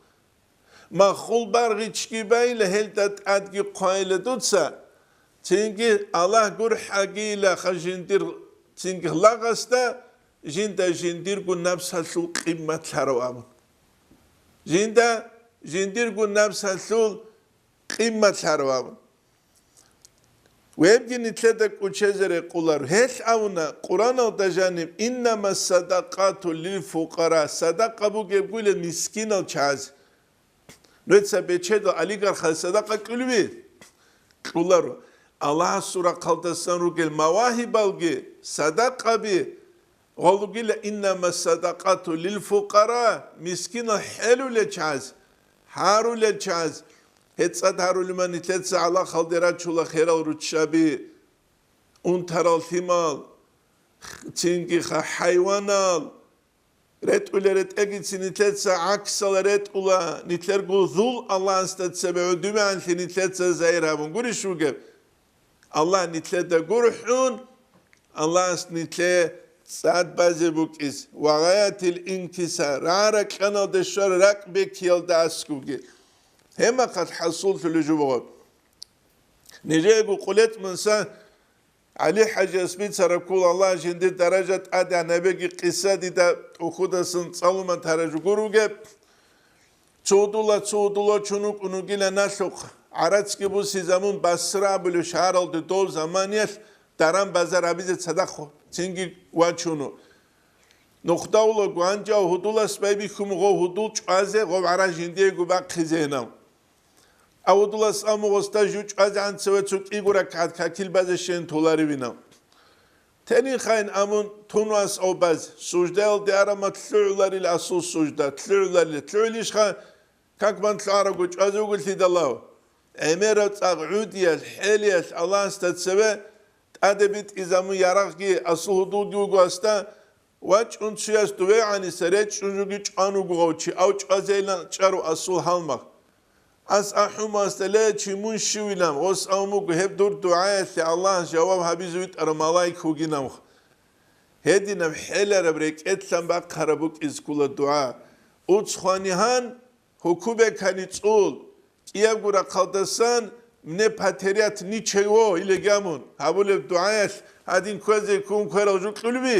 Маххул баргъичги байла, гьелда тӀадги хъвайла дуца, цинги Аллагь гурхӀагийла ха жиндир, цинги лагъасда жинда жиндирго напсалъул къиммат лъарав абун. Жинда жиндирго напсалъул къимматлъарав абун. Вебги нилъеда кӀучезе рекъолар. Гьелъ абуна, Къуръаналда жаниб: «Иннама садакъату лил фукъара», садакъа бугеб гуйла мискинал чагӀаз. Нужеца бечедал олигархал садакъа кьулеби? Кьуларо. Аллагьасул рахъалдасан ругел мавагьибалги, садакъаби, гъолугила: «Иннама садакъату лил фукъара», мискинал хӀелулел чагӀаз, гьарулел чагӀаз. Гьеб цӀад гьарулеб ман нилъеца гӀалахалде рачула херал руччаби, унтарал лъимал, цинги ха-, хӀайванал, ретӀулел ретӀегицин нилъеца гӀаксал ретӀула, нилъерго зул Аллагьасда цебе гӀодобегӀанлъи нилъеца загьир гьабун гурищ вугеб? Аллагь нилъеда гурхӀун, Аллагьас нилъее цӀад базе букӀиз, ва гъаятил инкисар, рагӀа-ракьаналде щвар ракӀ бекиялда аскӀовги. Гьеб мехалъ хӀасуллъулеб жо буго. Нижеего къулецӀ мунса ГӀали-хӀажияс бицараб ккола, Аллагь жиндир даража тӀадегӀан гьабеги, къиса дида тӀухьдасан цӀалуман тараж гуруге. Цо гьудула, цо гьудула чун вукӀун вугила налъухъ, гӀарацги бусизамун Басра абулев шагьаралде дов заманиялъ даран-базар гьабизе цадахъ цинги вачуну. Нухда вулаго, гьанже гьудулас байбихьун гъов гьудул чӀвазе, гъов гӀараз жиндиего бахъизейилан. Гьудулас абун гъосда жив чӀвазегӀан цеве цо кӀиго ракагӀат какил базе щвеян толаревилан. Тенин хайин абун тун вас гьев базе, суждаялде араб мехалъ лъугӀуларила асул сужда, лъугӀуларила, лъугӀилищха, как бан лъугӀарабго чӀвазе вуго лъидалав? ГӀемераб цӀакъ гӀудиялъ, хӀелиялъ Аллагьасда цеве тӀаде битӀизабун ярагъги асул гьудулги вуго гьасда, вачӀун цуяс довегӀаниса речӀчӀун жуги чӀван вуго гъов чи, ав чӀвазейилан чӀаро асул гьалмагъ. Ас ахӀун гьасда: «Ле, чи мун щивилан?» Гъос абун буго: «Гьеб дур дугӀаялъе Аллагьас жаваб гьабизе витӀарав малаик вугинавха». Гьединаб хӀелараб рекӀелъан бахъараб букӀизе ккола дугӀа. Уц хвани гьан, гьукубекани цӀул, кӀиябго рахъалдасан мне потерять ничего или гамун гьабулеб дугӀаялъ гьадин кквезе ккун кверал жо кьулеби?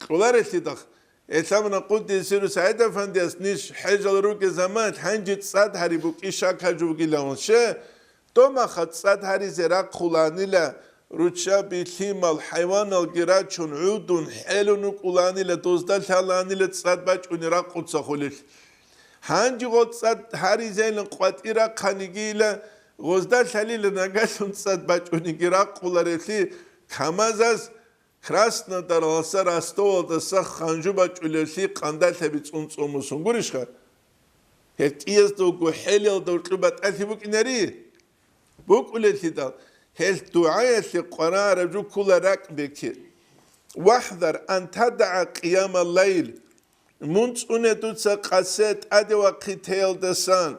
Кьоларелъидахъ, гьелъ абуна Къуддиса сирругьу СагӀид-афандияс ниж хӀежал ругел заманалъ гьанже цӀад гьари букӀин щак гьаб жо бугилан. Щай, домаха цӀад гьаризе рахъуланила, руччаби, лъимал, хӀайваналги рачун, гӀудун, хӀелун вукӀуланила, дозда лъаланила цӀад бачӀунеб ракъуца хулелъ. Гьанже гъо цӀад гьаризейилан къватӀир рахъанигийила, гъозда лъалила нагалъун цӀад бачӀуниги ракъулареблъи, КамАЗаз Краснодаралдаса Ростовалдаса ханжу бачӀулевлъи къандалъаби цӀун цӀомусун гурищха? Гьеб кӀиязда вуго хӀелиялда гьоркьоб батӀалъи букӀинари? БукӀулеллъидал, гьелъ дугӀаялъе къваригӀараб жо ккола ракӀ бекьи. «ВахӀзар ан тадагӀа къиямал лайл», мун цӀуне дуца къасе тӀаде вахъи теялдасан.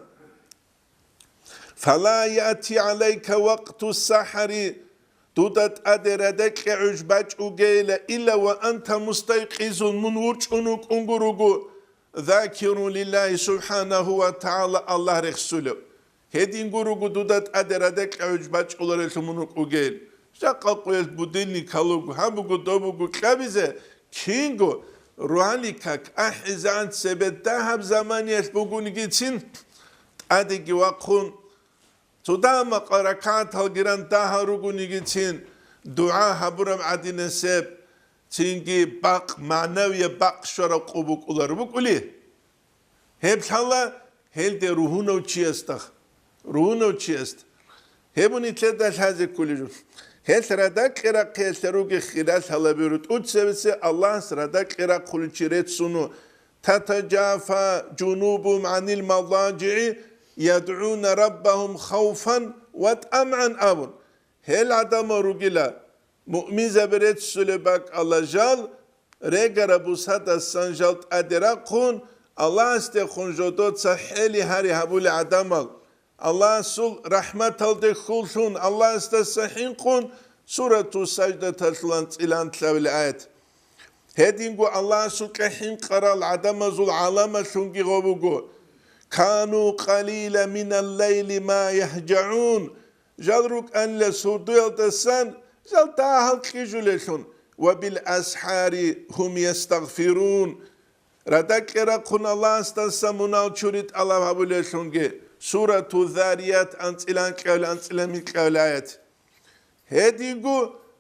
«Фала яти гӀалайка вакъту сахӀари», дуда тӀаде радакье гӀуж бачӀугейила, «илла ва анта мустайкъизун», мун вурчӀун вукӀунго руго, «закирун лиллагьи субхӀанагьу ва тагӀала», Аллагь рехсулев. Гьединго руго дуда тӀаде радакье гӀуж бачӀуларелъул мун вукӀугейил. Жакъа къоялъ будильник гьалуго, гьабуго, добуго кьабизе, кинго рогьалил как ахӀизегӀан цебе дагьаб заманиялъ бугонигицин, тӀадеги вахъун, цо дагьа-макъа ракагӀаталги ран дагьал ругонигицин, дугӀа гьабураб гӀадинасеб, цинги бакъ, магӀнавияб бакъ щвараб къо букӀулар букӀули? Гьеб лъала гьелде ругьунав чиясда, ругьунав чиясда. Гьеб нилъеда лъазе кколеб жо. Гьелъ радакье рахъиялъа ругел хирал гьалабиро тӀоцебесеб Аллагьас радакье рахъулев чи реццуну: «Татажафа жунубугьум гӀанил мадажигӀи ядгӀуна раббагьум хавфан ва тӀамагӀан», – абун. Гьел гӀадамал ругила, муъминзаби реццулеб бакӀалда жал, регараб бусадасан жал тӀаде рахъун, Аллагьасдехун жодоца хӀели-гьари гьабулел гӀадамал, Аллагьасул рахӀматалде хьуллъун, Аллагьасдаса хӀинкъун, Сурату Саждаталъул анцӀила анлъабилеб аят. Гьединго Аллагьасукьа хӀинкъарал гӀадамазул гӀаламалъунги гъо буго: «Кану къалилан минал лайли ма ягьжагӀун». Жал рукӀанила сурдуялдасан, жал дагьал кьижулеллъун, «ва бил асхӀари гьум ястагъфирун». Радакье рахъун Аллагьасдаса мунал чури тӀалаб гьабулеллъунги. Сурату Зарият, анцӀила анкьавил, анцӀила микьавил аят. Гьединго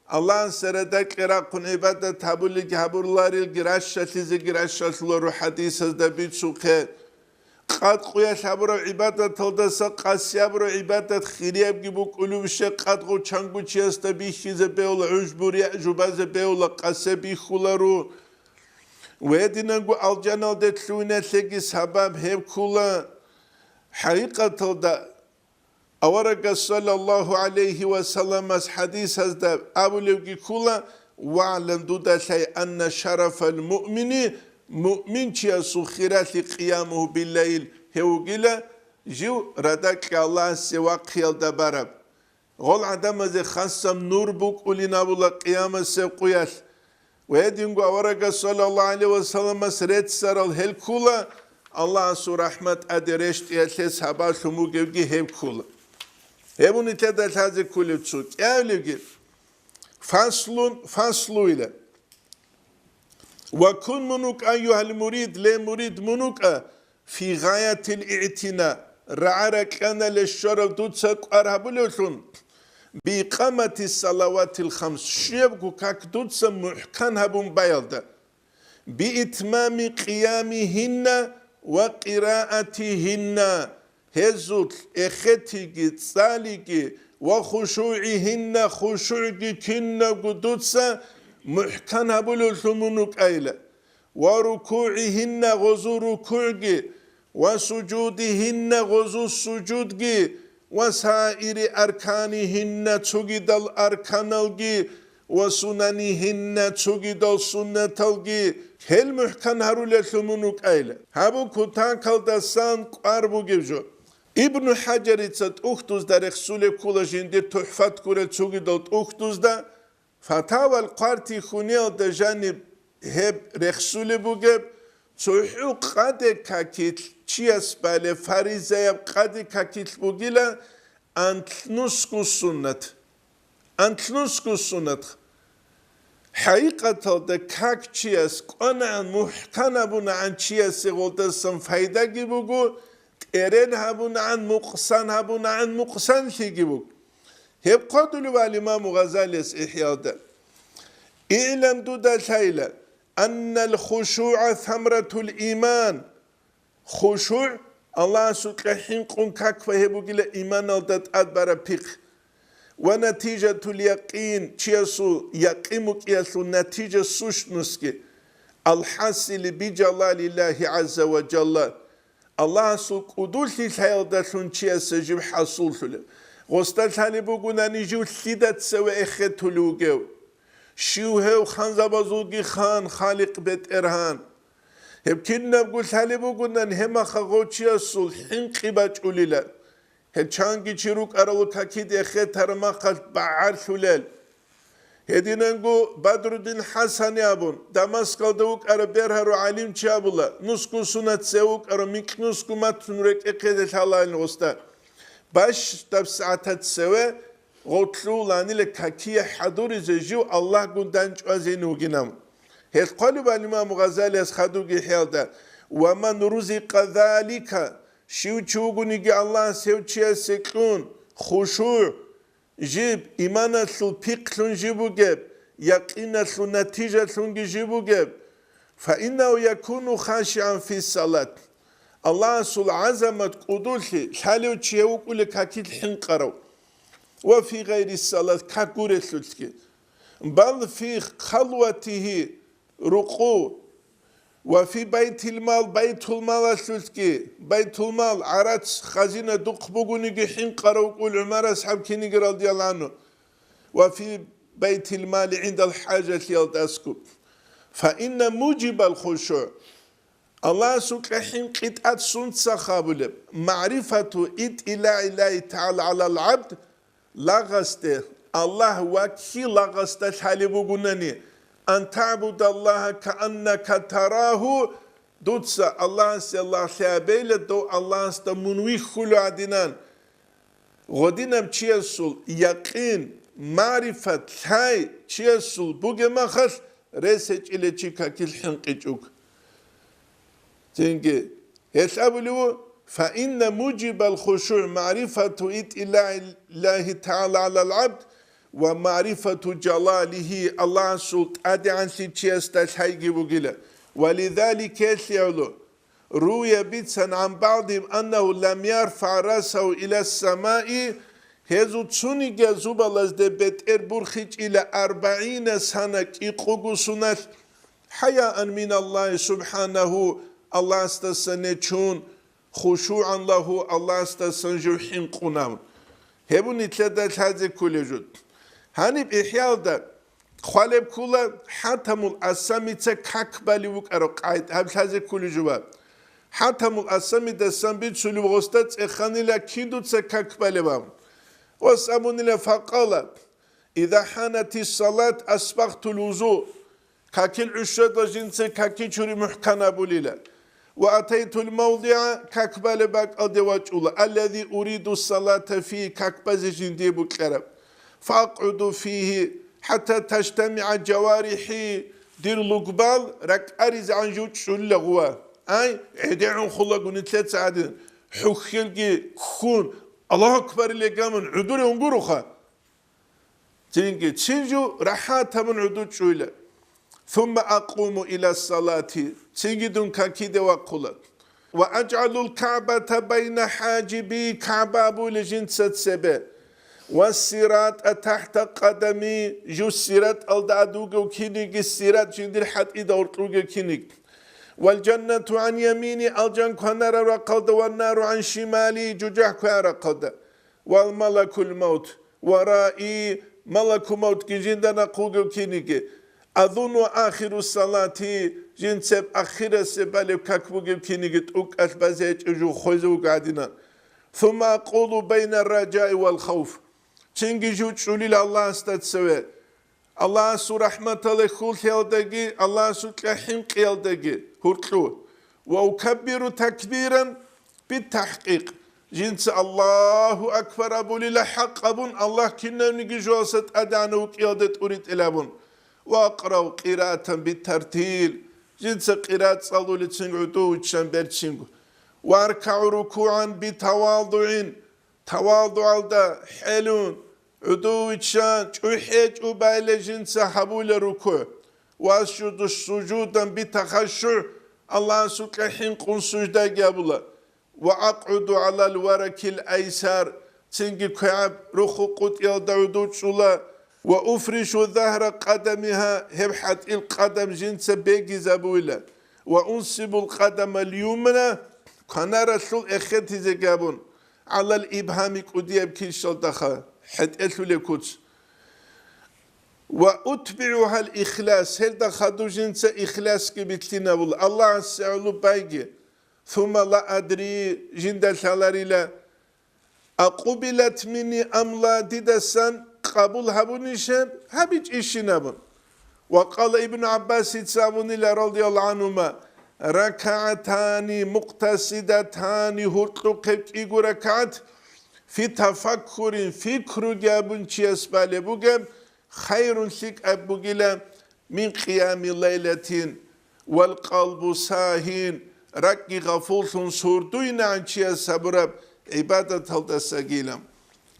Аллагьасе радакье рахъун гӀибадат гьабулелги гьабуруларелги ращалъизеги ращалъула рухӀ хӀадисазда бицухъе. Къад къуялъ гьабураб гӀибадаталдаса къаси гьабураб гӀибадат хириябги букӀулеб щай, къад гъов чанго чиясда бихьизе бегьула, гӀужбу-рияъ жубазе бегьула, къасе бихьуларо. Ва гьединанго алжаналде лъугьиналъеги сабаб гьеб ккула. ХӀакъикъаталда, Аварагас саллаллагьу гӀалайгьи ва салламас хӀадисазда абулебги ккула: «ВагӀлам, дуда лъай, анна шарафал муъмини, муъминчиясул хиралъи, къиямугьу биллайл, гьев вугила жив радакье Аллагьасе вахъиялда бараб». Гъол гӀадамазе хасаб нур букӀулин абула къиямасеб къуялъ. Ва гьединго аварагас саллаллагьу гӀалайгьи ва салламас реццарал гьел ккула, Аллагьасул рахӀмат тӀаде рещтӀиялъе сабаблъун бугевги гьеб ккула. Гьеб унитада лъазе кколеб цо кӀиявлебги фаслун, фаслуила. Ва кун мун вукӀа, айюгьал мурид, ле мурид мун вукӀа, фи гъаятил игӀтина, рагӀа-ракьаналъе щварав дуца кӀвар гьабулевлъун, биикъамати салаватил хамс, щибабго как дуца мухӀкан гьабун баялда, биитмами къиямигьинна ва къираатигьинна, гьезул эхетиги, цӀалиги ва хушугӀигьинна, хушугӀги кинабго дуца мухӀкан гьабулевлъун мун вукӀайила. Ва рукугӀигьинна, гъозул рукугӀги, ва сужудигьинна, гъозул сужудги, ва саири арканигьинна, цогидал арканалги, ва сунанигьинна, цогидал суннаталги, гьел мухӀкан гьарулеллъун мун вукӀайила. Гьабу кутакалдасан кӀвар бугеб жо. Ибну ХӀажарица тӀухьдузда рехсулеб ккула жиндир ТухӀфат гурел цогидал тӀухьдузда, Фатавал хъвартихьуниялда жаниб гьеб рехсулеб бугеб, цохӀо къаде какилъ чияс балеб фаризаяб къаде какилъ бугила анлънусго суннат. Анлънусго суннат. ХӀакъикъаталда как чияс кӀванагӀан, мухӀкан гьабунагӀан чиясе гъолдасан пайдаги буго, тӀерен гьабунагӀан, мукъсан гьабунагӀан, мукъсанлъиги буго. Гьеб хъвадулев вал имаму Гъазалияс ИхӀяда: «ИгӀлам, дуда лъайла, аннал хушугӀа самратул иман». ХушугӀ, Аллагьасукьа хӀинкъун как ва гьеб бугила иманалда тӀад бараб пихъ. Ва натижатул якъин, чиясул якъин букӀиялъул натижа сущностги, алхӀасили бижалалиллагьи гӀазза ва жалла. Аллагьасул кӀудулъи лъаялдалъун чиясе жив хӀасуллъулеб. Гъосда лъалеб бугунани жив лъида цеве эхетулев вугев. Щив гьев ханзабазулги хан, Халикъ БетӀергьан. Гьеб кинабго лъалеб бугунан, гьеб махалъ гъов чиясул хӀинкъи бачӀулила. Гьеб чанги чи рукӀарал какиде эхетараб махалъ багӀарлъулел. Гьединанго Бадруддин ХӀасани абун, Дамаскалда вукӀараб бергьарав гӀалимчи абула, нусго сунат цеве вукӀарав микьнусго матун рекӀехъезе лъалаан гъосда. Бащдаб сагӀатат цеве гъов лъугьуланила какие хӀадуризе жив Аллагьгун дандчӀвазейин вугинав. Гьелъ хъвалеб имаму Гъазалияс хадубги хӀелда: «Ва ман рузикъа залика», щив чи вугониги Аллагьас гьев чиясе кьун, хушугӀ, жиб, иманалъул пихълъун жиб бугеб, якъиналъул натижалъунги жиб бугеб, фаиннагьу якуну хашигӀан фи салат. Аллагьасул гӀазамат кӀудулъи лъалев чи гьев вукӀула какилъ хӀинкъарав. Ва фи гъайри салат, как гурелъулъги. Бал фи халватигьи рукъу. Ва фи байтил мал, байтул малалъулъги, байтул мал, гӀарац, хазина духъ бугониги хӀинкъарав вукӀул ГӀумар асхӀаб киниги радияллагьу гӀангьу. Ва фи байтил мали гӀиндал хӀажалъиялдасго. Фа инна мужибал хушугӀ. Аллагьасукьа хӀинкъи тӀад сунца хабулеб, магӀрифату итӀилаиллагьи тагӀала гӀалал гӀабд, лагъасде, Аллагь ваккхи лагъасда лъалеб бугунани, ан таъбудаллагьа кааннака тарагьу, дуца Аллагьасе лагълъи гьабейла, дов Аллагьасда мун вихьулев гӀадинан. Гъодинаб чиясул якъин, магӀрифат, лъай чиясул бугеб махалъ, рес гьечӀила чи какилъ хӀинкъичӀого. Цинги гьелъ абулев: «Фаинна мужибал хушуъ магӀрифату итӀилаиллагьи тагӀала гӀалал гӀабд ва магӀрифату жалалигьи», Аллагьасул тӀадегӀанлъи чиясда лъайги бугила. Ва лизалика, гьелъ гӀоло, руя бицан гӀан багӀдигьим аннагьу лам ярфагӀ расагьу ила самаи, гьезул цунигиял зубалазде бетӀер бурхичӀила арбагӀина сана кӀикъуго суналъ, хӀаяан миналлагьи субхӀанагьу, Аллагьасдасан нечун, хушугӀан лагьу, Аллагьасдасан жив хӀинкъунав. Гьеб нилъеда лъазе кколеб жо. Гьаниб ИхӀяалда хъвалеб ккола ХӀатамул Асамица как балев вукӀараб къагӀида, гьаб лъазе кколеб жо. ХӀатамул Асамидасан бицулеб гъосда цӀеханила кидуца как балеб абун. Гъос абунила: «Факъала, иза хӀанатис салат асбагътул вузу». Какил гӀушалда жинца каки чури мухӀкан абулила. «Ва атайтул мавдигӀа», как балеб бакӀалде вачӀула, «аллази уриду салата фигьи», как базе жиндие букӀараб. «Факъуду фигьи хӀатта таштамигӀа жаварихӀи», дир лугбал ракӀаризегӀан жив чӀулила гъува. Ай, гӀедегӀун хулаго нилъеца гӀадин, хӀухьелги ккун, Аллагьу акбариле гамун гӀудуре унгуруха. Цинги цинги рахӀат гьабун гӀуду чӀуйла. «Сумма акъуму ила салати», цинги дун какиде вахъула. «Ва ажгӀалул КагӀбата байна хӀажиби», КагӀба абула жинца цебе. «Ва сиратӀа тахӀта къадами», жу сиратӀалда гӀадугев киниги, сиратӀ жиндир хӀатӀида гьоркьугев киниг. «Вал жаннату гӀан ямини», алжан кванарав рахъалда, «ван нару гӀан шимали», жужахӀ кван рахъалда. «Вал малакул мавт», ва раи, малаку мавтги жинда нахъ вугев киниги. «Азунну ахиру салати», жинцеб ахирасеб балеб как бугев киниги тӀукӀалъ базе гьечӀев жугьу хвезе вуго гӀадина. «Сумма акъулу байна ражаи вал хавф». Цинги жив чӀулила Аллагьасда цеве. Аллагьасул рахӀматалде хьулъиялдаги, Аллагьасукьа хӀинкъиялдаги гьуркьу. «Ва укаббиру такбиран», битахӀкъикъ, жинца Аллагьу акбар абулила хӀакъ абун, Аллагь кинавниги жоялса тӀадегӀанав вукӀиялда тӀуритӀил абун. «Ва акърау къираатан битартил», жинца къираат цӀалулецин гӀуду виччан берцинго. «Ва аркагӀу рукугӀан битавадугӀин», тавадугӀалда хӀелун, гӀуду виччан, чӀухӀе-чӀубайле жинца гьабула рукугӀ, «ва асжуду сужудан битахашшугӀ», Аллагьасукьа хӀинкъун суждаги гьабула, «ва акъуду гӀалал варакил айсар», цинги квегӀаб руху къутӀиялда гӀуду чӀула, «ва уфришу загьра къадамиха», гьеб хӀатӀил къадам жинца бегизабуйла, «ва унсибул къадамал юмна», кванаралъул эхетизе габун, «гӀалал ибгьами», кӀудияб килщалдаха, хӀетӀелъулеб куц. «Ва утбигӀухал ихлас», гьелда хадуб жинца ихласги билълъинабула, Аллагьасе гӀоло байги. «Сумма ла адри», жинда лъаларила, «акъубилат минни ам ла», дидасан къабул гьабунищ гьеб, гьабичӀищин абун. Ва къала Ибну ГӀаббасица абунила, радияллагьу гӀангьума: «РакагӀатани мукътасидатани», гьуркьухъеб кӀиго ракагӀат, «фи тафаккурин», фикруги абун чияс балеб бугеб, «хайрун», лъикӀаб бугила, «мин къиями лайлатин вал къалбу сагьин», ракӀги гъафуллъун сурдуйнагӀан чияс гьабураб гӀибадаталдасагила.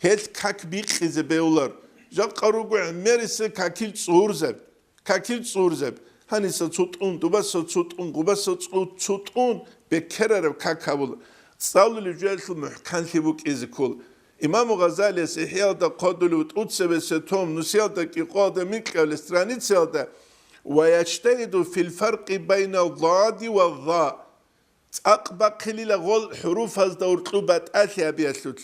Гьелъ как бикъизе бегьулар. Жакъа руго гӀемерисел какил цӀурзаб. Какил цӀурзаб. Гьаниса цутӀун, дубаса цутӀун, гъубаса цӀу-, цутӀун беккерараб как гьабула. ЦӀалулев жоялъул мухӀканлъи букӀизе ккола. Имаму Гъазалияс ИхӀяалда хъодулев тӀуцебесеб том, нусиялда кӀикъоялда микьабилеб страницаялда: «Ва яжтагьиду фил фаркъи байна дади ва за». ЦӀакъ бахъилила гъол хӀуруфазда уркьу батӀалъи гьабиялъулъ.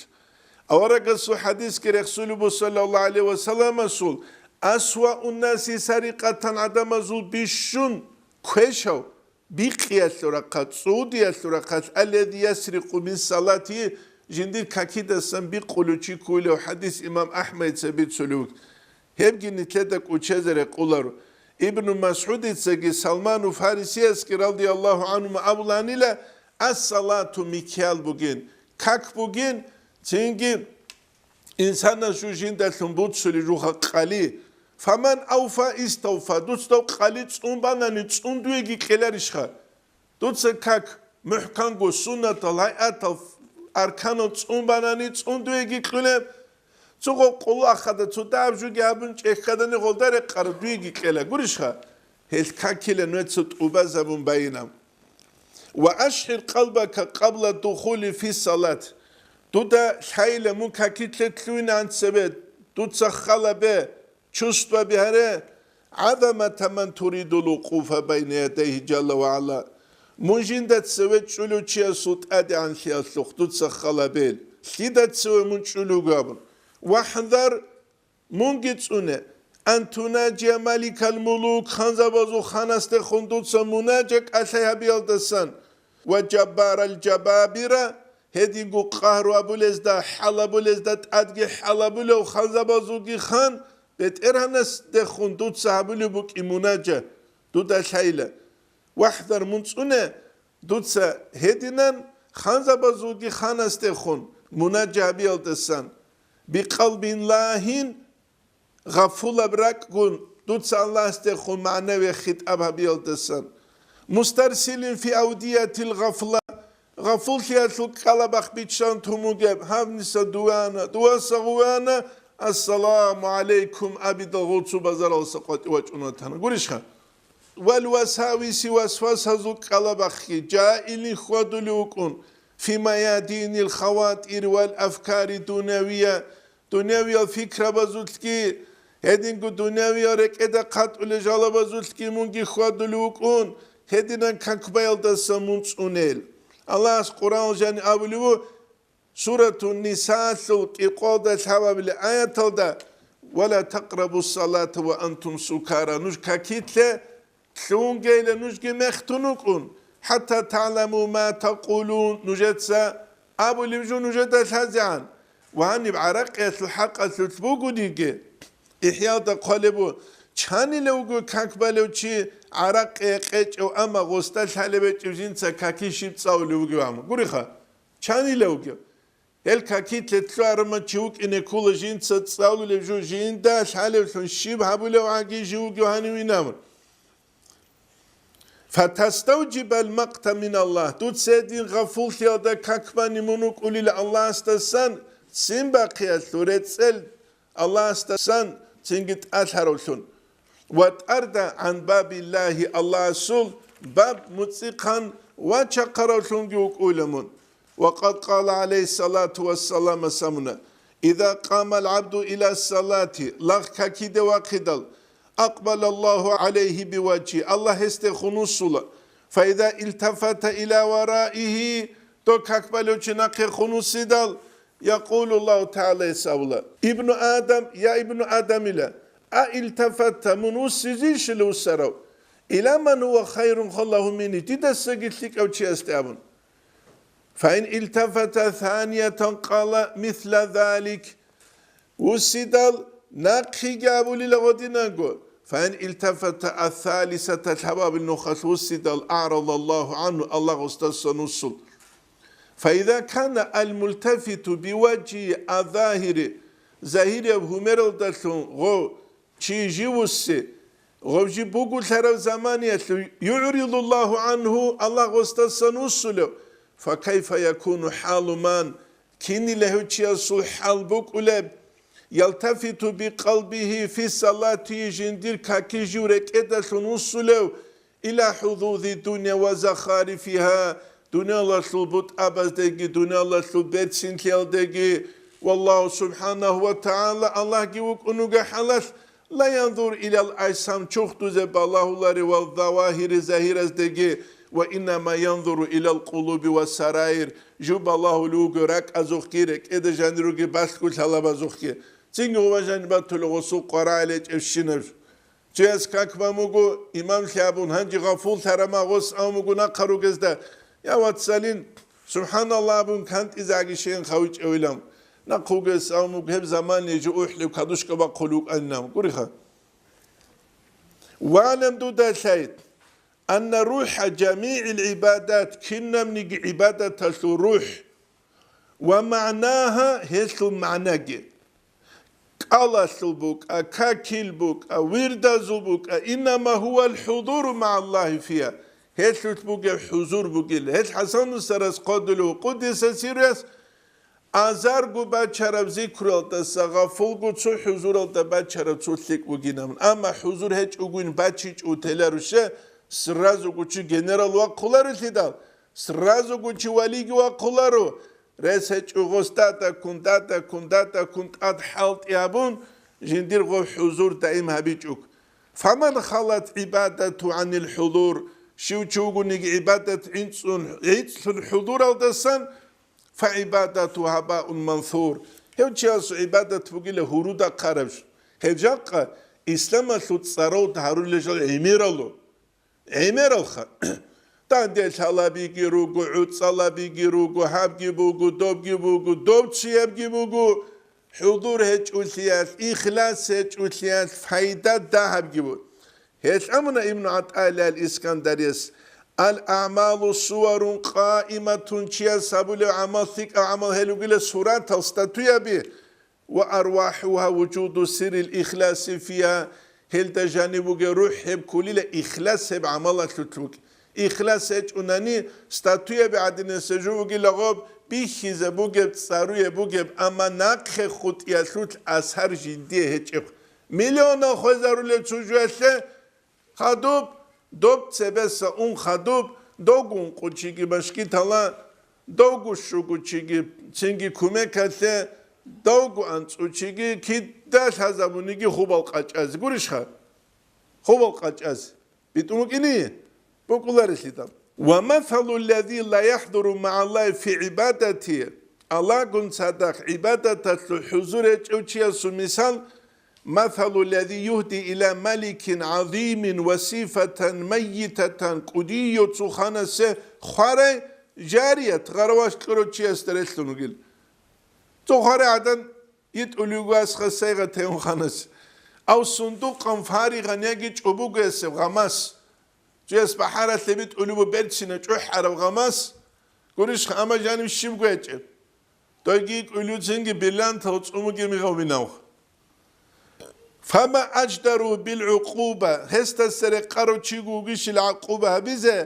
Аварагасул хӀадисги рехсулеб буго, саллаллагьу гӀалайгьи ва салламасул: «Асвауннаси сарикъатан», гӀадамазул бищун квешав, бикъиялъул рахъалъ, цӀудиялъул рахъалъ, «аллази ясрикъу мин салати», жиндир какидасан бикъулев чи кколев хӀадис имам АхӀмадица бицулев. Гьебги нилъеда кӀучезе рекъоларо. Ибну МасгӀудицаги Салману Фарисиясги, радияллагьу гӀангьума, абуланила: «Ас-салату микьял бугин, как бугин, цинги инсанас жу жиндалъун буцулеб жуха къали. Фаман авфа иставфа, дуца дов къали цӀун банани, цӀун дуеги кьеларищха? Дуца как мухӀканго суннатал гьайатал арканал цӀун банани, цӀун дуеги кьулеб. Цо гъо къулу ахада, цо дагьаб жуги гьабун чӀехьадани, гъолда рекъараб дуеги кьела. Гурищха? Гьел какила нуеца тӀубазабун байинаб. «Ва ашгӀир къалбака къабла духули фи салат». Дуда лъайила мун какилъе лъугьинегӀан цебе, дуца хал гьабе, чувствовать гьаре, гӀазамата ман туридул вукъуфа байна ядайгьи жалла ва гӀала. Мун жинда цеве чӀулев чиясул тӀадегӀанлъиялъухъ дуца хал гьабе, лъида цеве мун чӀулев вугеб абун. «ВахӀзар», мунги цӀуне, «ан тунаджия маликал мулук», ханзабазул ханасдехун дуца мунаджа кӀалъай гьабиялдасан, «ва жаббарал жабабира», гьединго къагьру абулезда, хӀал абулезда, тӀадги хӀал абулев ханзабазулги хан, БетӀергьанасдехун дуца гьабулеб букӀин мунаджа, дуда лъайла. ВахӀзар, мун цӀуне, дуца гьединан ханзабазулги ханасдехун мунаджа гьабиялдасан, бикъалбин лагьин, гъафулаб ракӀгун, дуца Аллагьасдехун магӀнави хитӀаб гьабиялдасан, мустарсилин фи авдиятил гъафла, гъафуллъиялъул кӀкӀалабахъ биччан тун бугеб, гьабниса дувана, дуваса гъувана, «Ассаламу гӀалайкум» абидал гъуцу базаралса къватӀив вачӀун ватана. Гурищха? Вал васависи, васвасазул кӀкӀалабахъги, жаилин хьвадулев вукӀун, фи маядинил хаватир вал афкари дунявия, дунявиял фикрабазулъги, гьединго дунявиял рекӀеда хъатӀулел жалабазулъги мунги хьвадулев вукӀун, гьединан какбаялдаса мун цӀунел. Аллагьас Къуръан жани абулев ву, Суратун Нисалъул кӀикъоялда лъабабилеб аяталда: «Ва ла такърабу салата ва антум сукара», нуж какилъе лъугьунгейила нужги мехтун вукӀун, «хӀатта таъламу ма такъулун», нужеца абулеб жо нужеда лъазегӀан. Ва гьаниб гӀаракъиялъул хӀакъалъулъ бугониги, ИхӀялда хъвалеб бу, чанилевго как балев чи гӀаракъи кьечӀев, амма гъосда лъалеб гьечӀев жинца каки щиб цӀалулев вугев гьамун. Гуриха, чанилевго. Гьел какилъе лъугьарма чи вукӀине ккола жинца цӀалулев жо жинда лъалевлъун щиб гьабулев гӀаги жив вугев гьанив инамун. «Фатаставжибал макъта миналлагь», дуца гьедин гъафуллъиялда как бани мун вукӀулила Аллагьасдасан, ццин бахъиялъул рецӀел Аллагьасдасан цинги тӀалъаравлъун. «Ва тӀарда гӀан бабиллагьи», Аллагьасул баб муцӀихъан вачахъаравлъунги вукӀуйла мун. Ва къад къала гӀалайгьиссалату вассалам, самуна: «Иза къамал гӀабду иля салати», лагъ какиде вахъидал, «акъбалаллагьу гӀалайгьи биважгьи», Аллагь гьесде хунусула. «Фаиза илтафата иля вараигьи», дов как балев чи нахъе хунусидал, «якъулуллагьу тагӀала», гьес абула: «Ибну Адам, я ибну Адамила, а илтафата, мун вуссизейищила вуссарав? Иля ман гьува хайрун халлагьу минни, дидасаги лъикӀав чиясде», абун. «Фаин илтафата саниятан къала мисла залик», вуссидал нахъеги абулила гъодинанго. «Фаин илтафата ассалисата», лъабабил нухалъ вуссидал, «агӀрадаллагьу гӀангьу», Аллагь гъосдасан вуссул. «Фаиза кана алмултафиту биважгьи аззагьири», загьирияб гьумералдалъун гъов чи жив вусси, гъов жив бугулъарав заманиялъув, «югӀридуллагьу гӀангьу», Аллагь гъосдасан вуссулев, «факайфа якуну хӀалу ман», кинила гьев чиясул хӀал букӀулеб, «ялтафиту бикъалбигьи фи салати», жиндир каки жив рекӀедалъун вуссулев, «иля хӀузузи дунья ва захарифигьа», дунялалъул бутӀабаздеги, дунялалъул берцинлъиялдеги. «Валлагьу субхӀанагьу ва тагӀала», Аллагьги вукӀун вуго хӀалалъ, «ла янзуру илял ажсам», чурхдузе балагьулари, «вал завагьири», загьираздеги, «ва иннама янзуру илял къулуби ва сараир», жив балагьулев вуго ракӀазухъги, рекӀеда жанир руги балъго лъалабазухъги. Цинги гъова жаниб батулев гъосул къварагӀел гьечӀебщинаб. Чияс как бан буго, имамлъи абун, гьанже гъафуллъарама гъос абун буго нахъа ругезда: «Я вацалин, субхӀаналлагь», абун, кантӀизеги щейин хавичӀевилан. Нахъ вугес абун буго, гьеб заман жо ухӀлев кадушка бахъулев вукӀанилан. Гуриха. «ВагӀлам», дуда лъай, «анна рухӀа жамигӀил гӀибадат», кинабниги гӀибадаталъул рухӀ, «ва магӀнагьа», гьелъул магӀнаги, кӀалалъул букӀа, какил букӀа, вирдазул букӀа, «иннама гьувал хӀузуру магӀаллагьи фигьа», Гьелъулъ бугеб хӀузур бугила. Гьел ХӀасан устарас хъодулев къуддиса сирруяс азарго бачараб зикруялдаса гъафулго цо хӀузуралда бачараб цо лъикӀ бугинабун. Амма хӀузур гьечӀогойин бачичӀо теларуше, сразуго чи генерал вахъуларелъидал, сразуго чи валиги вахъуларо. Рес гьечӀо гъос датӀа ккун, датӀа ккун, датӀа ккун тӀад хӀалтӀи гьабун, жиндирго хӀузур даим гьабичӀо. Фаман халат гӀибадату гӀанил хӀузур, щив чи вугониги гӀибадат гӀинцӀун, гӀицӀлъун хӀузуралдасан, фагӀибадату гьабаун мансур, гьев чиясул гӀибадат бугила гьуруда хъараб. Гьеб жакъа исламалъул цӀаралда гьарулел жал гӀемерало. ГӀемералха. Данде лъалабиги руго, гӀуцӀалабиги руго, гьабги буго, добги буго, доб чиябги буго, хӀузур гьечӀолъиялъ, ихлас гьечӀолъиялъ, пайда дагьабги буго. Гьелъ амуна Ибну ГӀатӀаиллагь ал-Искандарияс: «Ал-аъмалу суварун къаиматун», чияс гьабулев гӀамал лъикӀав гӀамал гьел ругила суратал, статуяби, «ва арвахӀугьа вужуду сиррил ихласи фигьа», гьелда жаниб бугеб рухӀ гьеб кколила, ихлас гьеб гӀамалалъулъ букӀ. Ихлас гьечӀунани, статуяби гӀадинаса жо бугила гъоб, бихьизе бугеб, цӀаруе бугеб, амма нахъе хутӀиялъулъ асар жиндие гьечӀеб. Миллионал хвезарулел цо жоялъе, хадуб, доб цебеса ун хадуб, довго ункъучиги машгитала, довго щугучиги цинги кумекалъе, довго анцӀучиги кида лъазабуниги хубал къачӀазе. Гурищха? Хубал къачӀазе. БитӀун букӀине? БукӀуларелъидал. «Ва масалу ллази ла яхӀдуру магӀаллагьи фи гӀибадати», Аллагьгун цадахъ гӀибадаталъул хӀузур гьечӀев чиясул мисал, «масалу ллази югьди ила маликин гӀазимин ва сифатан майитатан», кӀудияв цо ханасе хварай жарият, гъараваш кьурав чиясда релълъун вугил. Цо хварай гӀадан йитӀулев вуго асха сайгъатайун ханас. Ав сундукъан фаригъан яги чӀобугесеб гъамас. Чияс бахӀаралъе битӀулев вуго берцина чӀухӀараб гъамас. Гурищха, амма жанив щибго гьечӀеб. Дойги кӀулюцинги биллантал цӀумуги мигъав минав. Фама аждару бил гӀукъуба, гьесдаса рекъарав чиго вугищил гӀакъуба гьабизе,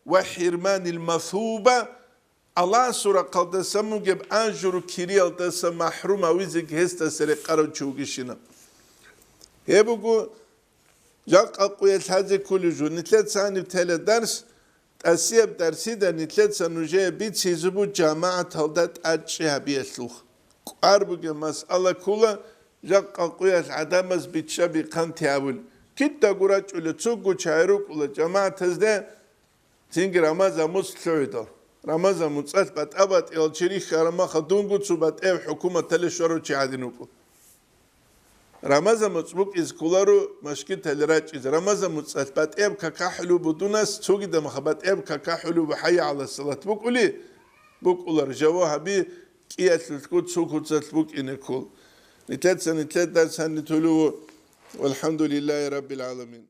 ва хӀирманил масуба, Аллагьасул рахъалдасан бугеб ажру кириялдаса махӀрум гьавизеги гьесдаса рекъарав чи вугищина. Гьеб буго, жакъа къуялъ лъазе кколев жо, нилъеца гьаниб тела дарс, тӀасияб дарсида нилъеца нужее бицизе буго жамагӀаталда тӀадчӀи гьабиялъулха. КӀвар бугеб масъала ккола, жакъа къуялъ гӀадамаз бичча-бихъан тявул. Кидаго рачӀула, цого чагӀи рукӀула жамагӀатазде, цинги Рамазан муцӀ лъугӀидал. Рамазан муцӀалъ батӀа-батӀиял чи рихьараб махал дунго цо батӀияб хӀукуматалде щварав чи гӀадин вукӀун. Рамазан муцӀ букӀизе кколаро машгиталде рачӀизе. Рамазан муцӀалъ батӀияб какахӀулев будунас цогидаб махал батӀияб какахӀулев бу, хӀайя гӀала салат букӀули, букӀулар, жаваб гьаби, кӀиялъулъго цо куцалъ букӀине ккол. Нилъеца нилъер дарс гьаниб толев ву. Валхамдулиллагьи раббил гӀаламин.